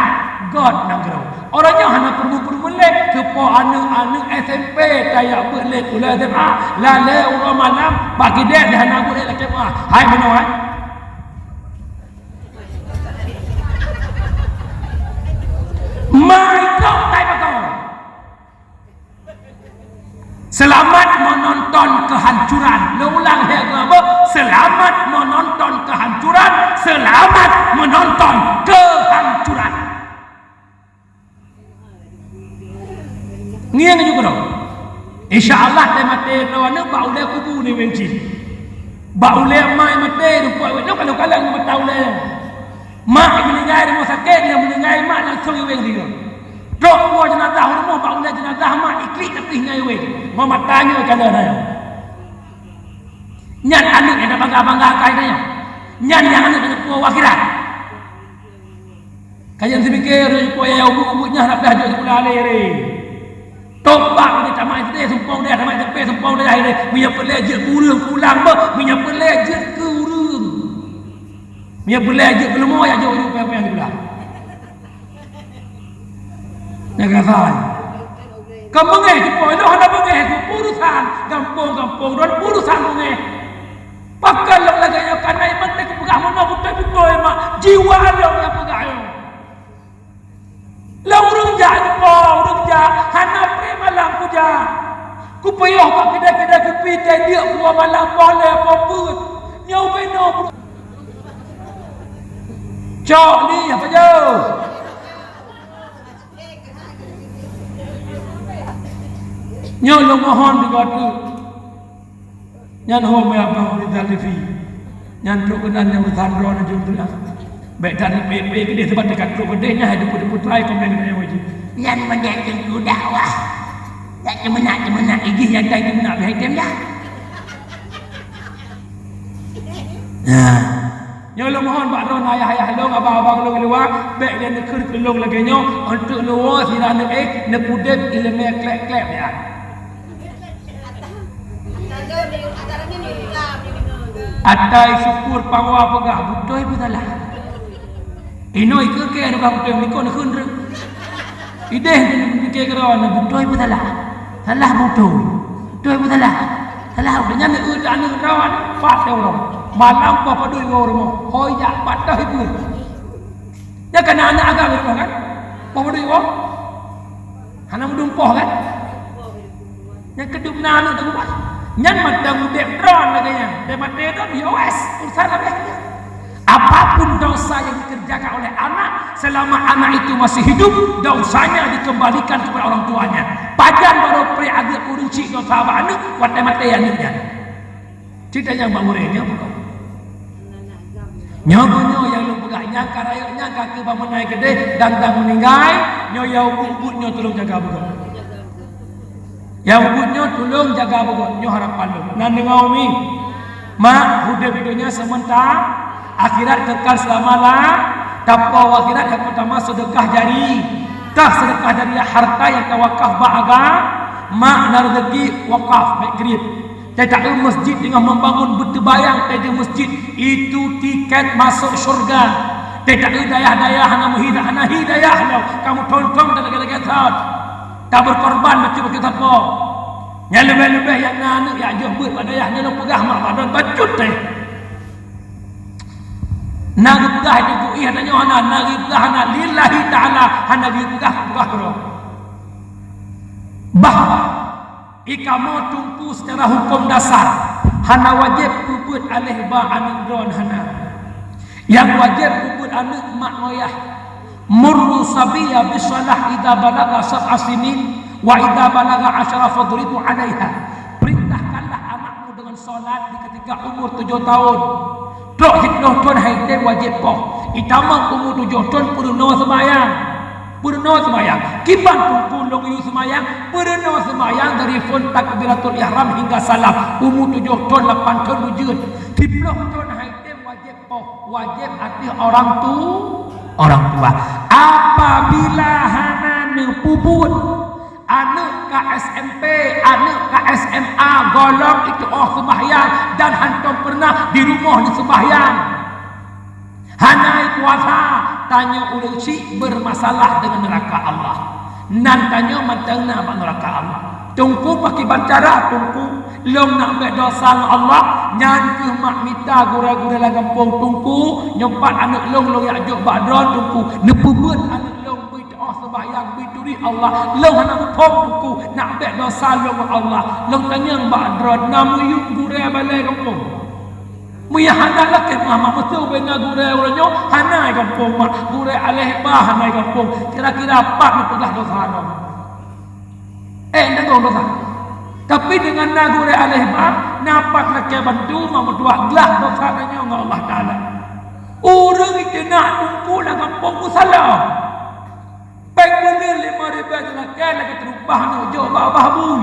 Göt nanggroe. Uroe nyoe hana peurumu-peurumu lé, keupo aneuëk-aneuëk S M P tajak beuet lé kuliah S M A. Lalée uroe malam, bak kidek di hana beuet lé lakée meuah. Hai meunoe, hai. Mai kok tai pakon. Selamat menonton kehancuran. Lôn ulang lhée keu abah, selamat menonton kehancuran, selamat menonton kehancuran. Ngieng ju keudroe. Insya Allah, teumaté droe aneuëk bak ulée kubu ni wéng cit. Bak ulée mai maté, rumpok wéng, nyoe kalau kalang mata ulée. Mak meuninggai rumoh sakét, nyang meuninggai mak langsung iweng sigoe. Trok woe jeunazah u rumoh, bak ulée jeunazah mak iklik tapi ngai weng. Ngon mata nyoe calon ayah. Nyan aneuëk nyang tabangga-bangga akai nyoe. Nyan nyang aneuëk nyang puwoe akhirat. Kajan sipike ureuëng puwoe ya ubu-ubu nyah nak dah jok sikula alé re. Tombak di tamat S D, sumpong deh, tamat S M P, sumpong deh, akhirnya meunyoe peureulée jeuet keu ureuëng, pulang bah, meunyoe peureulée jeuet keu ureuëng. Meunyoe peureulée jeuet keu leumo, ya jok-jok payah-payah di pulang. Nyang kasa. Ka beungéh jipôi, lôn hana beungéh, urusan gampông-gampông, dan urusan beungéh. Pakon lôn lagée nyoe, kana iman teupeugah meunoe beutôi-beutôi mak, jiwa lôn nyang peugah nyoe. Lôn ureuëng jak nyoe, ureuëng jak, hana pré malam kujak. Kupiôh bak keudè-keudè kupi, teudiek dua malam poh lhée poh peuet. Nyoe ubé noe bro. Cok ni apa jauh? Nyoe lôn mohon di gotu. Nyan ho meuabang ureuëng Zalifi. Nyan trok keunan nyang beusandroe na jeuem teulah. Bék that pé-pé keudeh sebab teuka trok keudeh nyan hai dupeue-dupeue trai komen keu nyoe jih. Nyan model teungku dakwah. Dak teumeunak-teumeunak ijih nyang tai teumeunak beh tem dah. Nah. Nyoe lôn mohon bak droeneuh ayah-ayah lôn, abang-abang lôn di luwa, bék lé neukheun keu lôn lagée nyoe, eunteuk neuwoe sira neuék, neupudeb iéleumé klek-klek nyan. Atai syukur pawa peugah beutôi peusalah. Inoe ikeu kée neupeugah beutôi, likot neukheun reueng. Ideh neupike keudroe na beutôi peusalah. Salah beutôi. Beutôi peusalah. Salah beutôi nyan neueu aneuk droe pat teuh uroe. Malam poh padub iwoe rumoh. Hôi jak pat teuh ibu. Nyan kana aneuk agam di rumoh kan? Poh padub iwoe. Hana meudumpoh kan? Nyang keudum na aneuk teuh ubah. Nyan mantong udeb droe lagée nyan. Udeb maté droe, ya wes, urusan habéh. Apapun dosa yang dikerjakan oleh anak, selama anak itu masih hidup, dosanya dikembalikan kepada orang tuanya. Pajan barô pré ageuet ureuëng cit dosa bak aneuk, watée maté aneuk nyan. Cerita nyang bak ureuëng nyan bukan. Nyoe meunyoe nyang lôn peugah nyang ka rayeuk nyan ka keu bangunan keudeh dan, dan meuninggai, nyoe nyang ubit-ubit nyoe tulông jaga beugöt. Nyang ubit nyoe tulông jaga beugöt, nyoe harapan lôn. Nan deungoe umi. Mak, udeb di donya seumeuntara, akhirat kekal seulama-lama, tapo akhirat nyang peutama seudeukah jari. Kah seudeukah jari harta nyang tawakaf bak agama, mak na reuzeki wakaf, bèk kriet. Teuka masjid teungoh membangun beuteubayang teuka masjid, itu tiket masuk syurga. Teuka dayah-dayah hana meuhidayah, hana hidayah lom, kamoe tonton dan lagèe-lagèe that. Ka berkorban bacut-bacut sapo. Nyang leubeh-leubeh nyang na aneuk jak jok beuet bak dayah nyoe lôn peugah mak bak droen bacut teh. Na geupeugah itu kuih hana nyoe hana, na geupeugah hana lillahi ta'ala, hana geupeugah, peugah keudroe. Bahwa Ikamoe teungku, secara huköm dasar hana wajéb peubeuet aléh ba aneuk droen, hana. Nyang wajéb peubeuet aneuk mak ngon yah. Muru sabiyya bis shalah idza balagha sab'a sinin wa idza balagha asyara fadribu 'alaiha. Perintahkanlah anakmu dengan salat di ketika umur tujuh tahun. Trok siplôh thôn han item wajéb poh. Itamong umur tujoh thôn peurunoe seumayang. Peurunoe seumayang. Kiban teungku lôn yue seumayang, peurunoe seumayang dari phon takbiratul ihram hingga salam. Umur tujoh thôn, lapan thôn bujeuet. Siplôh thôn han item wajéb poh. Wajéb ateueh orang tu, orang tua. Apabila hana neupeubuet, aneuk ka S M P, aneuk ka S M A, gohlom itu'oh seumbahyang dan hantom peureunah di rumoh neuseumbahyang. Hana puasa, tanyoe ureueng chik bermasalah dengan neraka Allah. Nan tanyoe mantong na bak neraka Allah. Teungku, pakriban cara teungku, lôn nak bèk dosa ngon Allah, nyan keuh mak mita gurèe-gurèe lam gampông teungku, nyoe pat aneuk lôn, lôn jak jok bak droen teungku, neupeubuet aneuk lôn beuet Oh, seumbahyang beuet turi Allah, lôn hana muphom teungku, nak bèk dosa lôn ngon Allah. Lôn tanyong bak droen, na meuyuem gurèe balèe gampông? Meunyo hana lakèe meuh, mak, meuseue ubé na gurèe uroe nyoe hana i gampông, mak. Gurèe aléh ba hana i gampông. Kira-kira pat neupeugah dosa droen? Eh, neupeugah dosa. Tapi deungon na gurèe aléh ba, na pat lakèe bantu, mak, meutuah glah dosa tanyoe ngon Allah Taala. Ureueng iteunak teungku lam gampông peusalah. Péng buleuen limong ribèe teulakèe lagèe teureubah aneuk jok bak babah bui.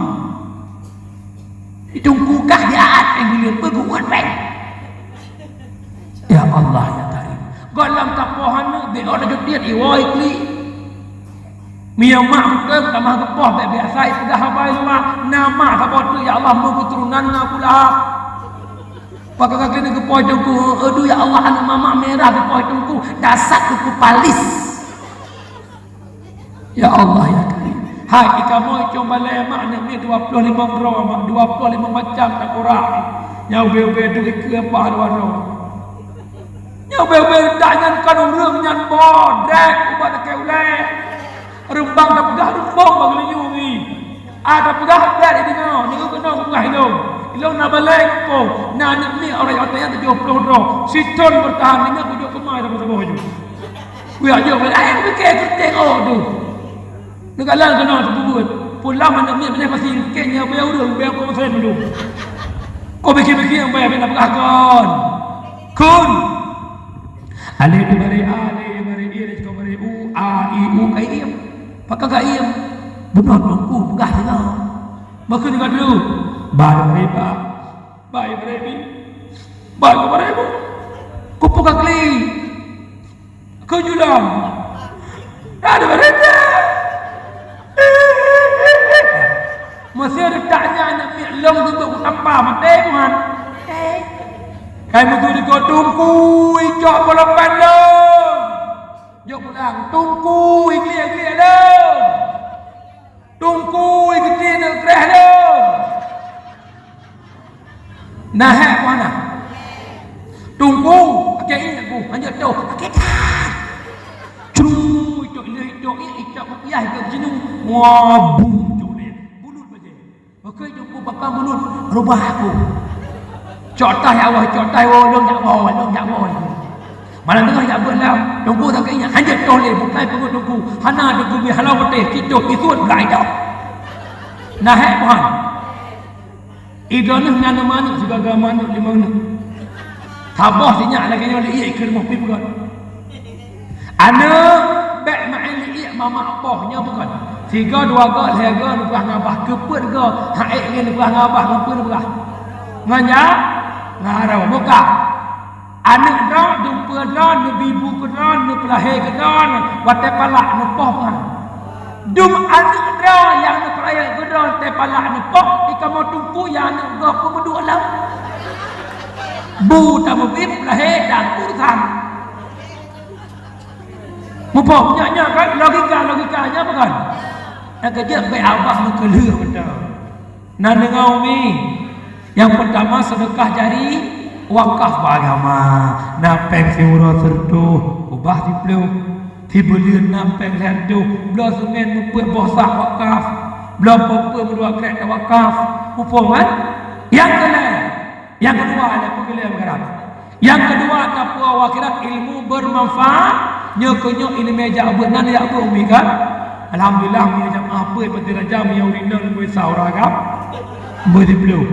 Teungku kah jiat péng buleuen, peugeuet péng. Ya Allah, ya Karim. Gohlom tapoh aneuk, bèk ôk laju tiet, iwoe klik. Meunyo mak beutôi, tamah geupoh, bèk biasa ipeugah haba i luwa. Na mak saboh teuk, ya Allah, meu keuturonan ngon Abu Lahab. Pakon ka keuneuk geupoh teungku, aduh ya Allah, aneuk mamak mirah geupoh teungku, dasar teungku palis. Ya Allah, ya Karim. Hai, ikamoe cong balèe mak, aneuk miet dua ploh limong droe mak, dua ploh limong macam takorak. Nyang ubé-ubé tu ikeue pah dua droe. Nyang ubé-ubé tak nyan kon ureueng, nyan bodrek ubat lakèe ulèe. Reumbang tapeugah reumbang bak geulinyueng ngi. Ah, tapeugah bèk dideungoe, nyoe keunoe peugah ilôn. Ilôn na balèe gampông, na aneuk miet orang nyang tujoh ploh droe. Sithon beurtahan, ingat kujok keumai saboh-saboh ju. Kujak jok, eh, pike keutek oh tu. Neukalon keunoe teupeubuet. Pulang aneuk miet binéh pasi keu nyan beu ureueng, beu kong sen mandum. Kong pike-pike nyang beu, beu na peugah kon. Kon. Alèh di baréh a, alèh di baréh i, alèh di baréh u, a, i, u, ka iem. Pakon ka iem? Bunoe teungku peugah singoh. Makheun ka dulu. Ba di baréh ba. Ba di baréh bi. Ba di baréh bu. Kupu ka kli. Keu julang. Ka di baréh ba. Meusé retak nyan aneuk miet lôn geubeuet kutampa maté Tuhan. Kai meugeue di gob teungku icok bolopan lôn. Jok pulang teungku iglie-glie lôn. Teungku igeutie neukreh lôn. Na hék ku hana? Teungku, akhé ingat ku, hanjeuet toh, akhé that. Cru, icok lé, icok ié, icok kupiah, icok jinu. Wah, bum, icok lé. Bulut bajèe. Oke, teungku pakon bulut, reubah aku. Cok taih awai, cok taih woe, lôn jak woe, lôn jak woe. Malam teungoh jak beuet lam, teungku sakét ingat, hanjeuet toh lé, bukai peungeuet teungku. Hana teungku bi halo peutéh, citoh, isuet, beulai toh. Na hék ku hana? Idroeneuh na lima aneuk, sigoe-goe aneuk, lima aneuk. Saboh sinyak lagèe nyoe liek keu rumoh pih peugöt. Aneuk, bèk maén liek mamak boh nyoe peugöt. Sigo, dua go, lhèe go, neupeugah ngabah, keu peuet go, han ék lé neupeugah ngabah, ngon peue neupeugah? Ngon ja-, ngon jaroe, buka. Aneuk droe, dumpeue droe, neubi bu keu droe, neupeulahé keu droe, watèe palak neupoh peue han. Dum aneuk droe nyang neupeuraya keudroe teuh palak neupoh, di kamoe teungku nyang aneuk gob peumeuduek lom. Bu tameubi, lahé dan urusan. Muphom, nyan, nyan kan logika, logika nyan bukan? Nyang keujeuet bèk abah meukeuleuh beutôi. Na deungoe umi, nyang peurtama seudeukah jari, wakaf bak agama. Na pèng siuroe sireutôh, ubah siplôh. Sibuleuen na pèng lhèe reutôh, bloe seumén meupeuet boh sak wakaf. Bloe peue-peue meudua krèk tawakaf. Muphom kan? Nyang keulhèe, nyang keudua lé peue keulhèe meugarat. Nyang keudua, taqwa akhirat, ilmu bermanfaat. Nyoe keuh nyoe ileumèe jak beuet, nan jak beuet umi kan? Alhamdulillah, meunyoe jamaah beuet, peuet raja, meunyoe ureueng inong leubeh sa ureueng agam, beuet siplôh.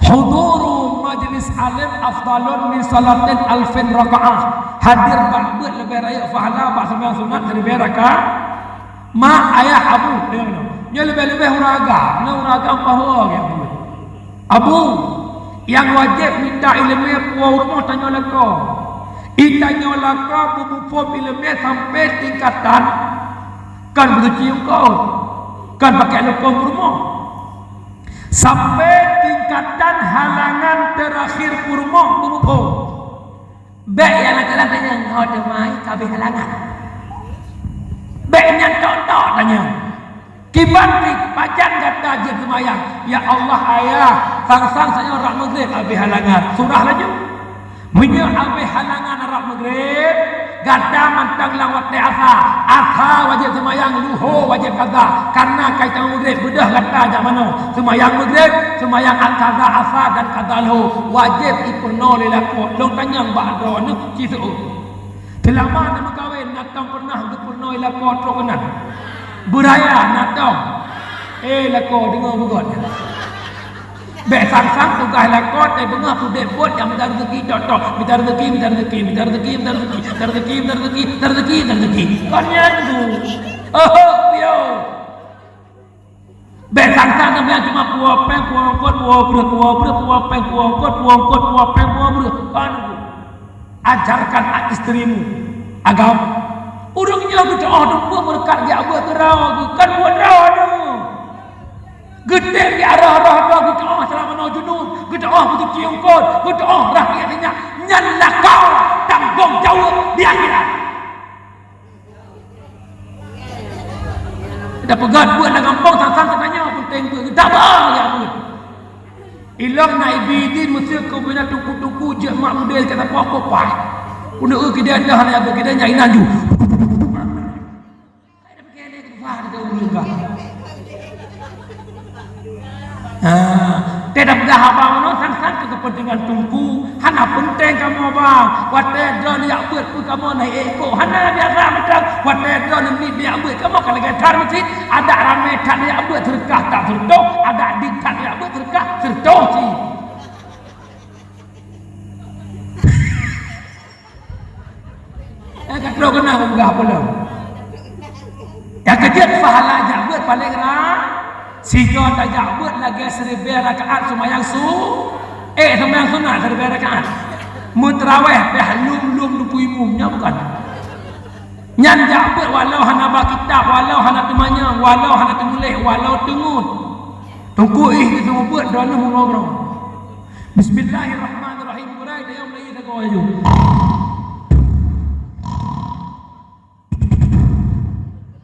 Huduru majlis alim afdalun min salatin alfin rakaah. Hadir bak beuet leubeh rayeuk pahala bak seumayang sunat leubeh rakaat. Mak, ayah, abu, deungoe. Nyoe leubeh-leubeh ureueng agam, nyoe ureueng agam pahala geuh beuet. Abu, nyang wajéb mita ileumèe puwoe u rumoh tanyoe lakoe. I tanyoe lakoe beumuphom ileumèe sampai tingkatan kon beuseuci eungkôt, kon pakèk leumpông peurumoh. Sampai tingkatan halangan teurakhir peurumoh beumuphom. Bèk nyang na kalon tanyong, "Ho teuma ka habéh halangan?" Bèk nyan tok-tok tanyong. Kiban pih pajan gata jeuet seumayang, "Ya Allah, Ayah, sang-sang tanyoe rab Maghrib habéh halangan." Surah laju. Meunyoe habéh halangan rab Maghrib, gata mantong lam watèe asa. Asa wajéb seumayang, luho wajéb qadha. Kareuna ka jitamong Maghrib, beudôh gata jak manoe. Seumayang Maghrib, seumayang qadha asa dan qadha luho, wajéb jipeurunoe lé lakoe. Lôn tanyong bak droeneuh, ci seuôt. Seulama na meukawen, na tom peureunah geupeurunoe lakoe trok keunan? Beuraya na tom? Eh, lakoe, deungoe beugöt. Bèk sang-sang tugaih lakoe, teuh beungoh peuduek buet nyang mita reuzeki tok-tok. Mita reuzeki, mita reuzeki, mita reuzeki, mita reuzeki, mita reuzeki, mita reuzeki, mita reuzeki, mita reuzeki. Kon nyan tu. Oh, piôh. Bèk sang-sang teuma cuma puwoe pèng, puwoe eungkôt, puwoe breueh, puwoe breueh, puwoe pèng, puwoe eungkôt, puwoe eungkôt, puwoe pèng, puwoe breueh. Kon nyan tu. Ajarkan istri mu agama. Ureueng nyoe geuteuôh teungku beureukat jak beuet keu droe geuh, kon buet droe nyoe. Geutem jak rhoh-rhoh droe, geuteuôh seulama noe junub, geuteuôh beuseuci eungkôt, geuteuôh rhah ié sinyak. Nyan lakoe tanggông jaweueb di akhirat. Tapeugöt beuet lam gampông, sang-sang teutanyoe peunteng beuet, geutabah jak beuet. Ilong na ibi idin meuseu keu bina tuku-tuku jeuet mak mudel keu sapoh kopai. Keuneuk eu kidai dah na beuet kidai nyang inan ju. Ha, teutab dah haba meunoe sang-sang keu keupeuntengan teungku, hana peunteng kamoe ba. Watèe droeneuh jak beuet peue kamoe na ék kok, hana biasa mantong. Watèe droeneuh miet jak beuet kamoe ka lagèe that meusit, adak ramè that jak beuet seudeukah that seureutôh, adak dit that jak beuet seudeukah seureutôh cit. Eh, ka trok keunan peugah peue lom. Nyang keujeuet pahala jak beuet paleng ra-, sigoe tajak beuet lagèe siribèe rakaat seumayang su-, eh, seumayang sunat siribèe rakaat. Meutarawèh pih lom-lom teungku imum, nyan bukan. Nyan jak beuet walau hana ba kitab, walau hana teumanyong, walau hana teumuléh, walau teungeut. Teungku ih geuseumeubeuet droeneuh meungoh-ngoh. Bismillahirrahmanirrahim. Gurèe dayong lagi sagoe laju.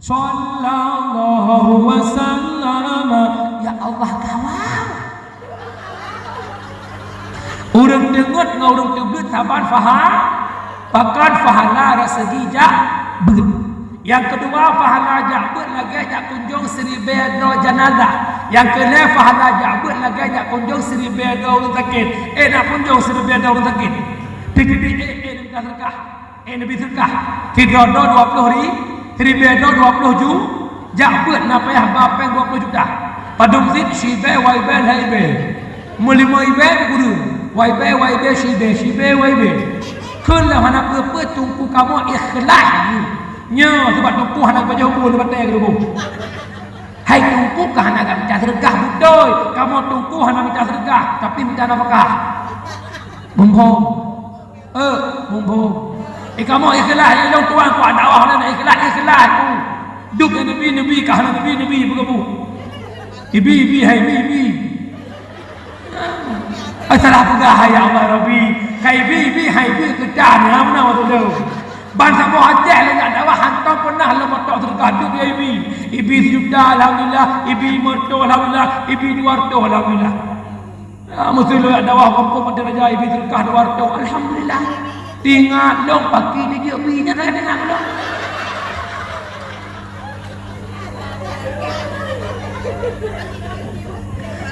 Sallallahu wa sallama. Ya Allah, kawan. Ureueng teungeut ngon ureueng teubleuet saban paha-, pakon pahala rasa jak beuet. Nyang keudua, pahala jak beuet lagèe jak kunjong siribèe droe janazah. Nyang keulhèe, pahala jak beuet lagèe jak kunjong siribèe droe ureueng sakét. Eh, nak kunjong siribèe droe ureueng sakét. Dikeudi, eh, eh, minta seudeukah. Eh, neubi seudeukah. Sidroe droe dua ploh ri-, siribèe droe dua ploh ju-, jak beuet na payah ba pèng dua ploh juta. Padum cit, sibèe, wai bèe, lhèe bèe. Meulimong bèe, guru. Y B, Y B, C B, C B, Y B. Kheun lom hana peue-peue, Teungku kamoe ikhlas. Nyoe sabab Teungku hana pajoh bu lé batée keu tuboh. Hai Teungku ka hana gak mita seudeukah beutôi. Kamoe Teungku hana mita seudeukah, tapi mita nafakah. Muphom. Eh, muphom. Eh, kamoe ikhlas, ya, ilong tuan ku dakwah hana ikhlas, ikhlas ku. Duek ya Nabi, Nabi ka hana Nabi, Nabi peugah bu. Ibi, ibi, hai ibi, ibi. Ai salah peugah, hai ya Allah Rabbi. Kai bi, bi, hai bi, keutan, ya, meunan waktu tu. Ban saboh Aceh lé nyak dakwah hantom peunah lom moto seudeukah duek ya ibi. Ibi sijuta, alhamdulillah. Ibi lima reutôh, alhamdulillah. Ibi dua reutôh, alhamdulillah. Ah, meusti lôn nyak dakwah gampông Banten Raja, ibi seudeukah dua reutôh, alhamdulillah. Tingat lôn paki dijok bi, nyan ka tingat lôn.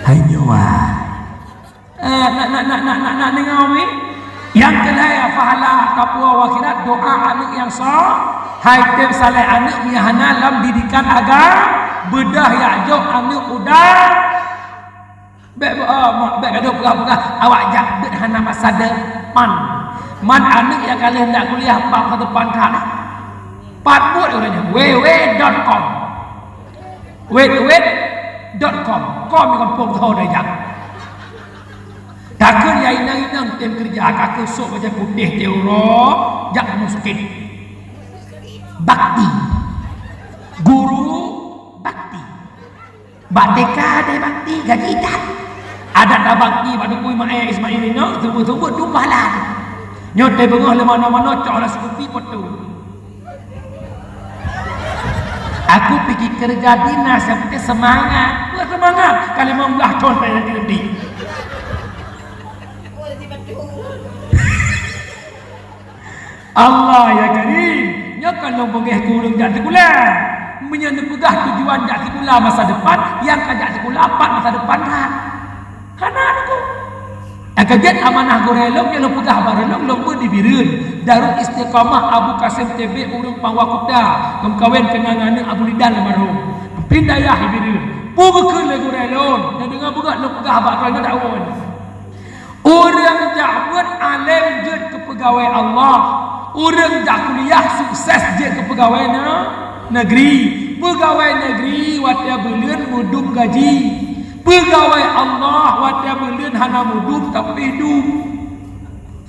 Hai nyoe. Ah, nak, nak, nak, nak, nak, nak deungoe mi? Nyang keulhèe, pahala tapuwoe u akhirat, doa aneuk nyang so-, hai tem saleh aneuk nyang hana lam didikan agama, beudoh yak jok aneuk udah. Bèk, oh, mak, bèk gadoh peugah-peugah, awak jak beuet hana masa depan. Man aneuk nyang ka lheueh ndak kuliah, pat masa depan that. Pat buet ureueng nyan, www.com. Www.com. Com di gampông tho dah jak. Takheun ya inong-inong tem keureuja, takheun sôk bajèe putéh teuroe, jak kamoe sakét. Bakti. Guru bakti. Bak T K deh bakti, gaji that. Adak tabakti bak Teungku Ismail, Ismail nyoe, seumeubeuet-seumeubeuet tumpah lah. Nyoe teubeungoh lé manoe-manoe cok lam seukuti poto. Aku pike keureuja dinas nyang pike seumangat. Peue seumangat? Ka limong blaih thon tayang keuneuk di. Allah ya Karim, nyoe kan lôn beungéh keu ureueng jak sikula. Meunyoe neupeugah tujuan jak sikula masa depan, nyang ka jak sikula pat masa depan that. Hana aku. Nyang ka jeuet amanah gurèe lôn, nyang lôn peugah bak lôn, lôn beuet di Bireuen. Darul Istiqamah Abu Kasim T B ureueng Pangwa Kuta, geumeukawen keunan ngon aneuk Abu Lidan almarhum. Peuet dayah di Bireuen. Peue geukheun lé gurèe lôn, nyang deungoe beugöt lôn peugah bak droeneuh dakwah. Ureueng jak beuet além jeuet keu peugawée Allah. Ureueng jak kuliah sukses jeuet keu peugawée ne-, negeri. Peugawée negeri watée buleuen meudum gaji. Peugawée Allah watée buleuen hana meudum tapi dum.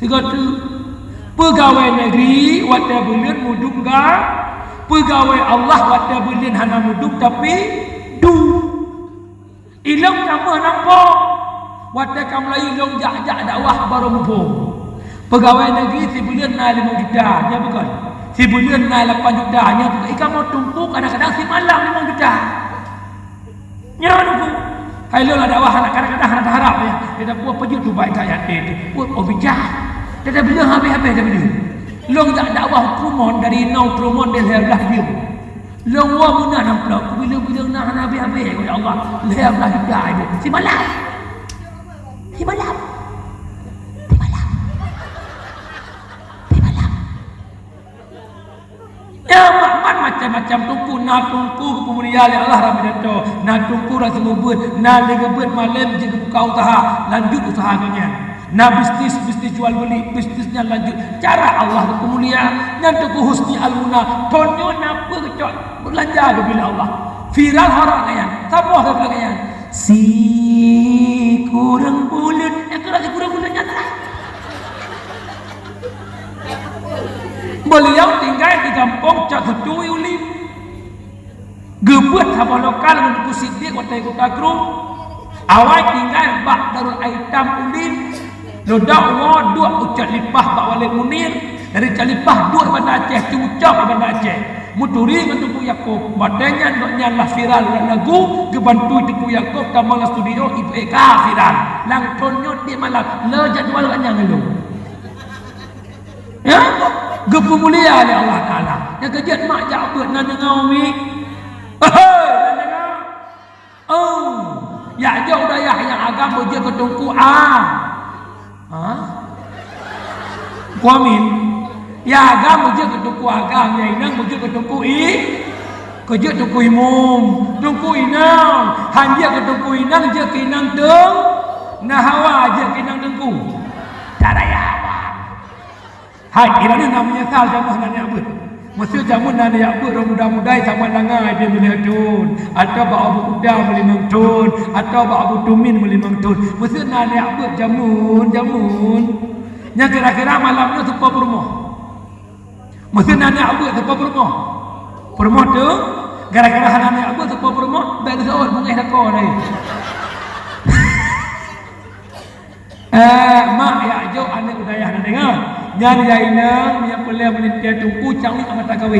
Sigoe teuk. Peugawée negeri watée buleuen meudum ga-, peugawée Allah watée buleuen hana meudum tapi dum. Ilong ka meuh nampak. Watée ka meulayeue ilong jak-jak dakwah barô muphom. Peugawée negeri sibuleuen na limong juta, nyan bukon? Sibuleuen na lapan juta, nyan bukon? Ikamoe tumpôk kadang-kadang simalam limong juta. Nyan bukon? Hai lôn dakwah aneuk kadang-kadang hana taharab ya. Dia dah buat peujeuet tu baik tak yatim tu. Buat oh bijak. Dia dah bilang habis-habis dah bilang. Long jak dakwah Trumon dari nong Trumon dia lhèe blah jeuem. Lôn woe meunan amplop, kubilang-bilang na hana habéh-habéh, ya Allah, lhèe blah juta ibu. Simalam. Simalam. Simalam. Simalam. Ya, mak, mak, macam-macam teungku, na teungku geupeumulia lé Allah Rabbul Alamin. Na teungku rasa mubuet, na lé geubuet malém jeuet geubuka usaha, lanjut usaha geuh nyan. Na bisnis, bisnis jual beli, bisnis nyan lanjut. Cara Allah geupeumulia, nyan Teungku Husni Al-Muna. Thon nyoe na peue geucok beulanja geubri lé Allah. Viral hara nyan. Saboh saboh nyan. Si kureueng buleuen, nyang keurak si kureueng buleuen nyan lah. Beliau tinggai di gampông Cot Sutui Ulim. Geubeuet saboh lokal ngon Teungku Siddiq watée Kuta Krueng. Awai tinggai bak Darul Aitam Ulim. Lodok woe duek u Cot Lipah bak Walid Munir. Dari Cot Lipah duek Banda Aceh, cucok di Banda Aceh. Meuturi ngon Teungku Yakub. Watée nyan gobnyan lah viral lam lagu, geubantui Teungku Yakub tamong lam studio, ibu eka viral. Lam thon nyoe tiep malam, le jadwal gobnyan ngon lôn. Ya? Geupeumulia lé Allah Taala. Nyang keujeuet mak jak beuet na deungoe mi. Hei, na deungoe. Oh, yak jok dayah nyang agam beujeuet keu teungku a. Ha? Ku amin. Nyang agam beujeuet keu teungku agam, nyang inong beujeuet keu teungku i. Keujeuet teungku imum, teungku inong. Han jeuet keu teungku inong, jeuet keu inong teung. Na hawa jeuet keu inong teungku. Caraya awak. Hai, inan na meunyeusal jameun na neujak beuet. Meuseu jameun na neujak beuet, ureueng muda-muda sama langa ideh meulhèe thon, atawa bak Abu Kuda meulimong thon, atawa bak Abu Tumin meulimong thon. Meuseu na neujak beuet jameun, jameun. Nyang kira-kira malam nyoe seupôt peurumoh. Meuseu na neujak beuet seupôt peurumoh. Peurumoh tu, gara-gara hana neujak beuet seupôt peurumoh, bèk geuseuôt beungèh lakoe lé. Eh, mak yak jok aneuk u dayah na deungö. Nyan ya inong, nyang peureulèe meulintèe teungku caweuek mata kawé.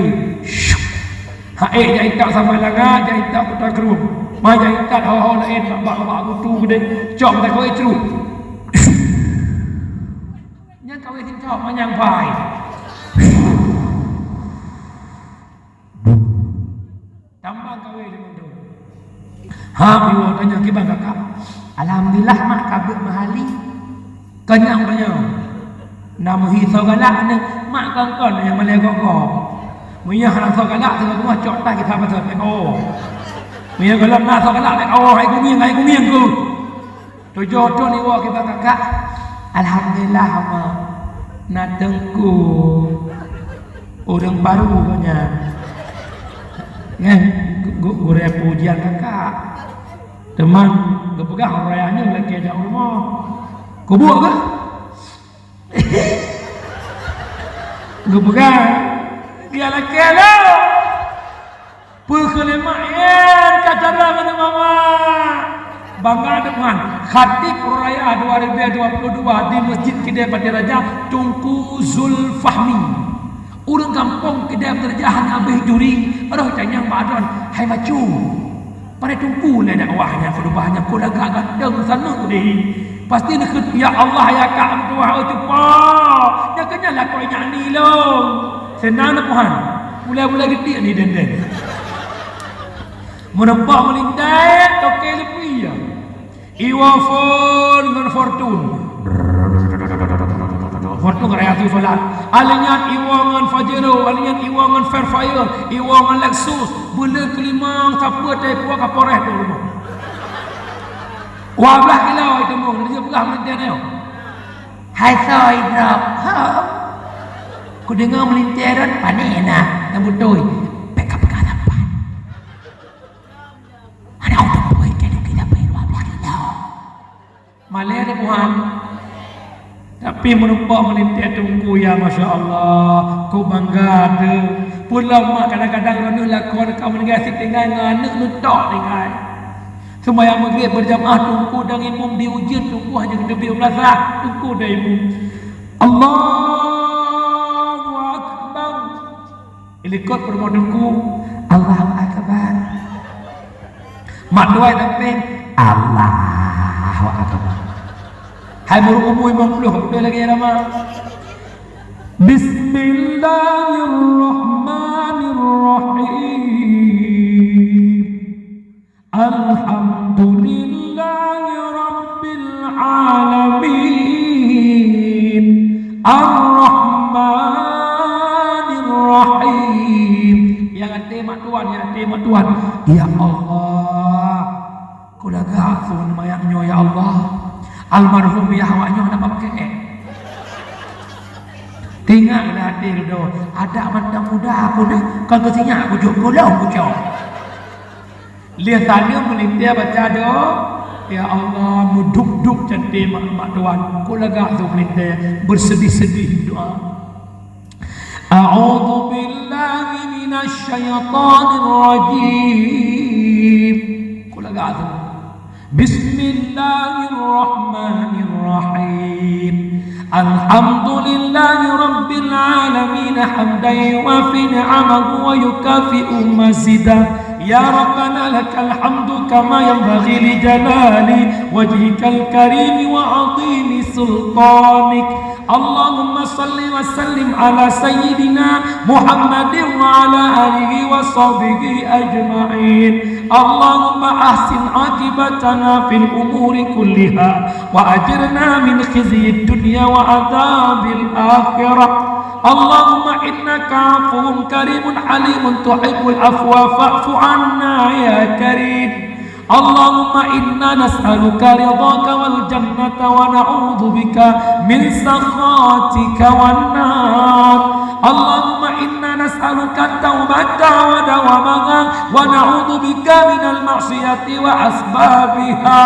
Ha'ék jak intat Samalanga, jak intat Kuta Krueng. Ma jak intat ho-ho laén bak, bak, bak butu keudéh. Cok mata kawé cruh. Nyan kawé sintop manyang pai. Tambang kawé limong thon. Ha, iwoe tanyong kiban kakak. Alhamdulillah mak ka beuet meuhali. Kenyang tanyong. Na meuhi soe galak ni, mak kongkon nyang malèe gogo. Meunyoe hana soe galak, teungoh cok tah kita pasal pek oh. Meunyoe galak na soe galak pek oh, hai kuning, hai kuning ku. Tujoh thon iwoe kiban kakak. Alhamdulillah, mak. Na teungku. Ureueng baru gobnyan. Nyan, gu-, gu-, gurèe pujian kakak. Teuma geupeugah ureueng nyan lakèe jak rumoh. Kubuek keuh? Geupeugah, "Geulakèe lôn." Peue keuh lé mak, "Nyan ka tarang aneuk mama." Bangga aneuk nyan, khatib Raya dua ribu dua puluh dua di Masjid Keudè Pati Raja, Teungku Zulfahmi. Ureueng gampông Keudè Pati Raja hana habéh juri, roh tanyong bak droen, "Hai macu, pane teungku lé dakwah nyan, khutubah nyan, kok lagak ganteng saneuk deh." Pasti neukheun, "Ya Allah, ya Kak Meutuah, oh cupa, nyan keuh nyan lakoe nyak ni lôn." Seunang na Tuhan, mulai-mulai geutik ni dendeng. Meurumpok meulintèe, toke leupie ya. Iwoe phôn ngon Fortune. Fortune raya tu solat. Alèh nyan iwoe ngon Pajero, alèh nyan iwoe ngon Fairfire, iwoe ngon Lexus. Buleuen keulimong sapeue tai puwoe Kapolres tu rumoh. Dua blah kilo itu mong, dia peugah meulintèe nyoe. Hai soe drop. Ha. Kudeungoe meulintèe rot pane na, nyang beutôi. Pek ka peugah sapat. Hana kuteupue keu duek kita peuet dua blah kilo. Malèe teuh Tuhan. Tapi meurumpok meulintèe teungku ya, masya Allah. Ku bangga teuh. Peulom mak kadang-kadang droeneuh lakoe ka meuninggai sit tinggai ngon aneuk neutok tinggai. Seumayang Maghrib berjamaah teungku dan imum di ujeuen teungku hanya geuteubiet u blasah teungku dan imum. Allahu Akbar. Ilikot peurumoh teungku, Allahu Akbar. Mak tuai dampéng, Allahu Akbar. Hai murit umu limong ploh, beutôi lagèe nama. Bismillahirrahmanirrahim. Alhamdulillahi Rabbil Alamin. Ar-Rahmanir Rahim. Nyang até mak tuan, nyang até mak tuan. Ya Allah, ku lagak su ngon mak nyoe, ya Allah. Almarhum yah awak nyoe na pakai. Teuingat lah até lôn, adak mantong muda ku na, kon keu sinyak ku jok, ku lom ku cok. Lheueh saneum meulintèe baca doa, "Ya Allah, meudup-dup canté mak, mak tuan, ku lagak su meulintèe, beuseudih-seudih doa." A'udzu billahi minasy syaithanir rajim. Ku lagak su. Bismillahirrahmanirrahim. Alhamdulillahi Rabbil Alamin, hamdan yuwafi ni'amahu wa yukafi'u mazidah. Ya Rabbana lakal hamdu kama yanbaghi li jalali wajhikal karimi wa azimi sultanik. Allahumma salli wa sallim ala sayyidina Muhammadin wa ala alihi wa sahbihi ajma'in. Allahumma ahsin aqibatana fil umuri kulliha wa ajirna min khizyid dunya wa adzabil akhirah. Allahumma innaka afuwun karimun halimun tuhibbul afwa fa'fu anna ya karim. اللهم إنا نسألك رضاك والجنة ونعوذ بك من سخطك والنار. اللهم إنا نسألك التوبة ودوامها ونعوذ بك من المعصية وأسبابها.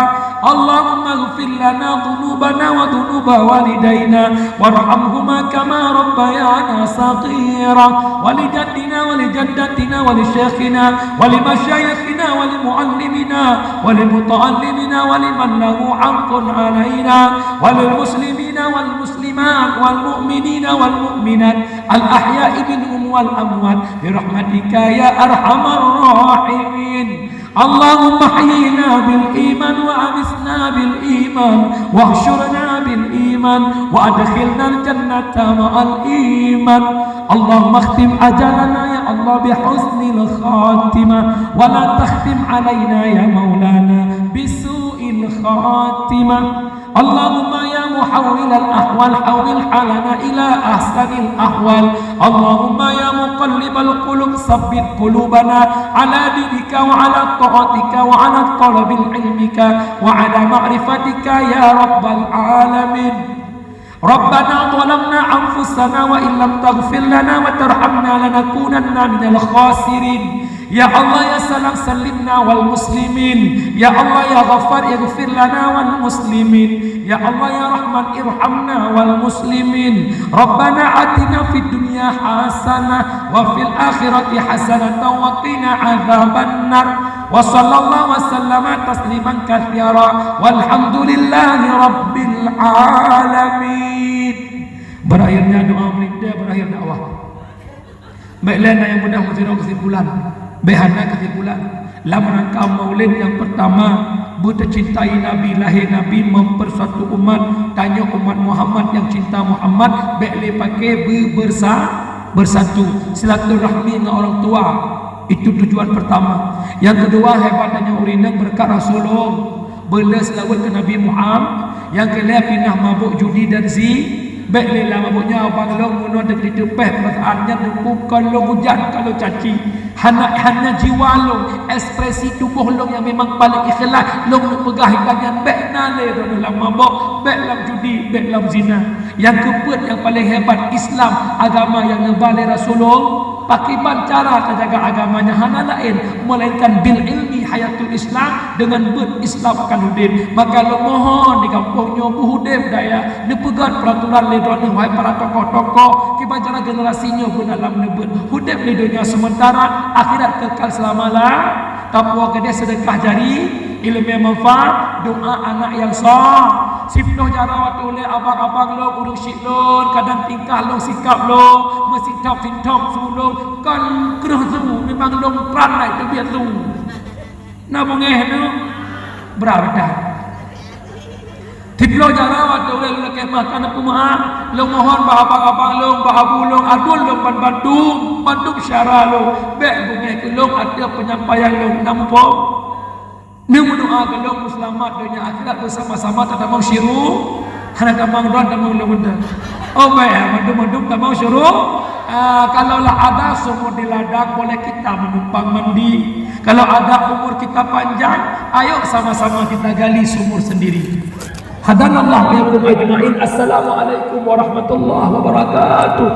اللهم اغفر لنا ذنوبنا وذنوب والدينا وارحمهما كما ربيانا صغيرا، ولجدنا ولجدتنا ولشيخنا ولمشايخنا ولمعلمنا ولمتعلمنا ولمن له حق علينا وللمسلمين والمسلمات والمؤمنين والمؤمنات الأحياء منهم والأموات برحمتك يا أرحم الراحمين. اللهم احينا بالإيمان وأمتنا بالإيمان واحشرنا بالإيمان وأدخلنا الجنة مع الإيمان. اللهم اختم أجالنا يا الله بحسن الخاتمة، ولا تختم علينا يا مولانا بسوء الخاتمة. اللهم يا محول الأحوال حول حالنا إلى أحسن الأحوال. اللهم يا مقلب القلوب ثبت قلوبنا على دينك وعلى طاعتك وعلى طلب علمك وعلى معرفتك يا رب العالمين. ربنا ظلمنا أنفسنا وإن لم تغفر لنا وترحمنا لنكونن من الخاسرين. يا الله يا سلام سلمنا والمسلمين. يا الله يا غفار اغفر لنا والمسلمين. يا الله يا رحمن ارحمنا والمسلمين. ربنا آتنا في الدنيا حسنة وفي الآخرة حسنة وقنا عذاب النار. وصلى الله وسلم تسليما كثيرا. والحمد لله رب العالمين. Berakhirnya doa meulintèe, berakhir dakwah. Bèk lé na nyang beuna meusidroe keusimpulan. Bèk hana keusimpulan. Lam rangka maulid nyang pertama, beuteucintai Nabi, lahé Nabi, mempersatu umat, tanyoe umat Muhammad nyang cinta Muhammad, bèk lé paké beubeursa-, bersatu. Silaturahmi ngon orang tua, itu tujuan pertama. Nyang keudua, hebat tanyoe ureueng inong beureukat Rasulullah. Beuleus laweuet keu Nabi Muhammad, nyang keu lhèe pinah mabök judi dan zi-, bèk lé lam mabök nyan abang lôn meunoe teuk jiteupéh peurasaan nyan teungku kon lôn hujat, kon lôn caci. Hana, hanya jiwa lôn, ekspresi tuboh lôn nyang memang paleng ikhlas lôn peugah iban nyan bèk na lé droeneuh lam mabök, bèk lam judi, bèk lam zina. Nyang keupeuet nyang paleng hebat Islam, agama nyang neuba lé Rasulullah. Pakiban cara tajaga agama nyan hana laén meulainkan bil ilmi hayatul Islam, deungon beuet Islam akan udép. Maka lôn mohon di gampông nyoe beuudép dayah, neupeugöt peuraturan lé droeneuh wahai para tokoh-tokoh, kiban cara generasi nyoe beuna lam neubeuet. Udép di donya seumeuntara, akhirat kekal seulama-la-, tapuwoe keudeh seudeukah jari, ileumèe manfaat, doa anak nyang sha-, siploh jaroe watèe ulèe abang-abang lôn, ureueng syik lôn, kadang tingkah lôn, sikap lôn, meusintop-sintop su lôn, kon kreueh su, memang lôn pran naik teubiet su. Na beungèh nyoe, brat that. Siploh jaroe watèe ulèe lôn lakèe meu'ah, ka na peumeu'ah, lôn mohon bak abang-abang lôn, bak abu lôn, aduen lôn ban bandum, bandum syedara lôn, bèk beungèh keu lôn ateueh peunyampaian lôn, na muphom? Neumeudoa keu lôn meuseulamat donya akhirat beusama-sama tatamong syuru-, hana tamong droe tamong lôn meunan. Oh, bèk, mandum-mandum tamong syuru-, ah, kalau lah ada sumur di ladang, boleh kita menumpang mandi. Kalau ada umur kita panjang, ayo sama-sama kita gali sumur sendiri. Hadanallahu wa iyyakum ajma'in. Assalamualaikum warahmatullahi wabarakatuh.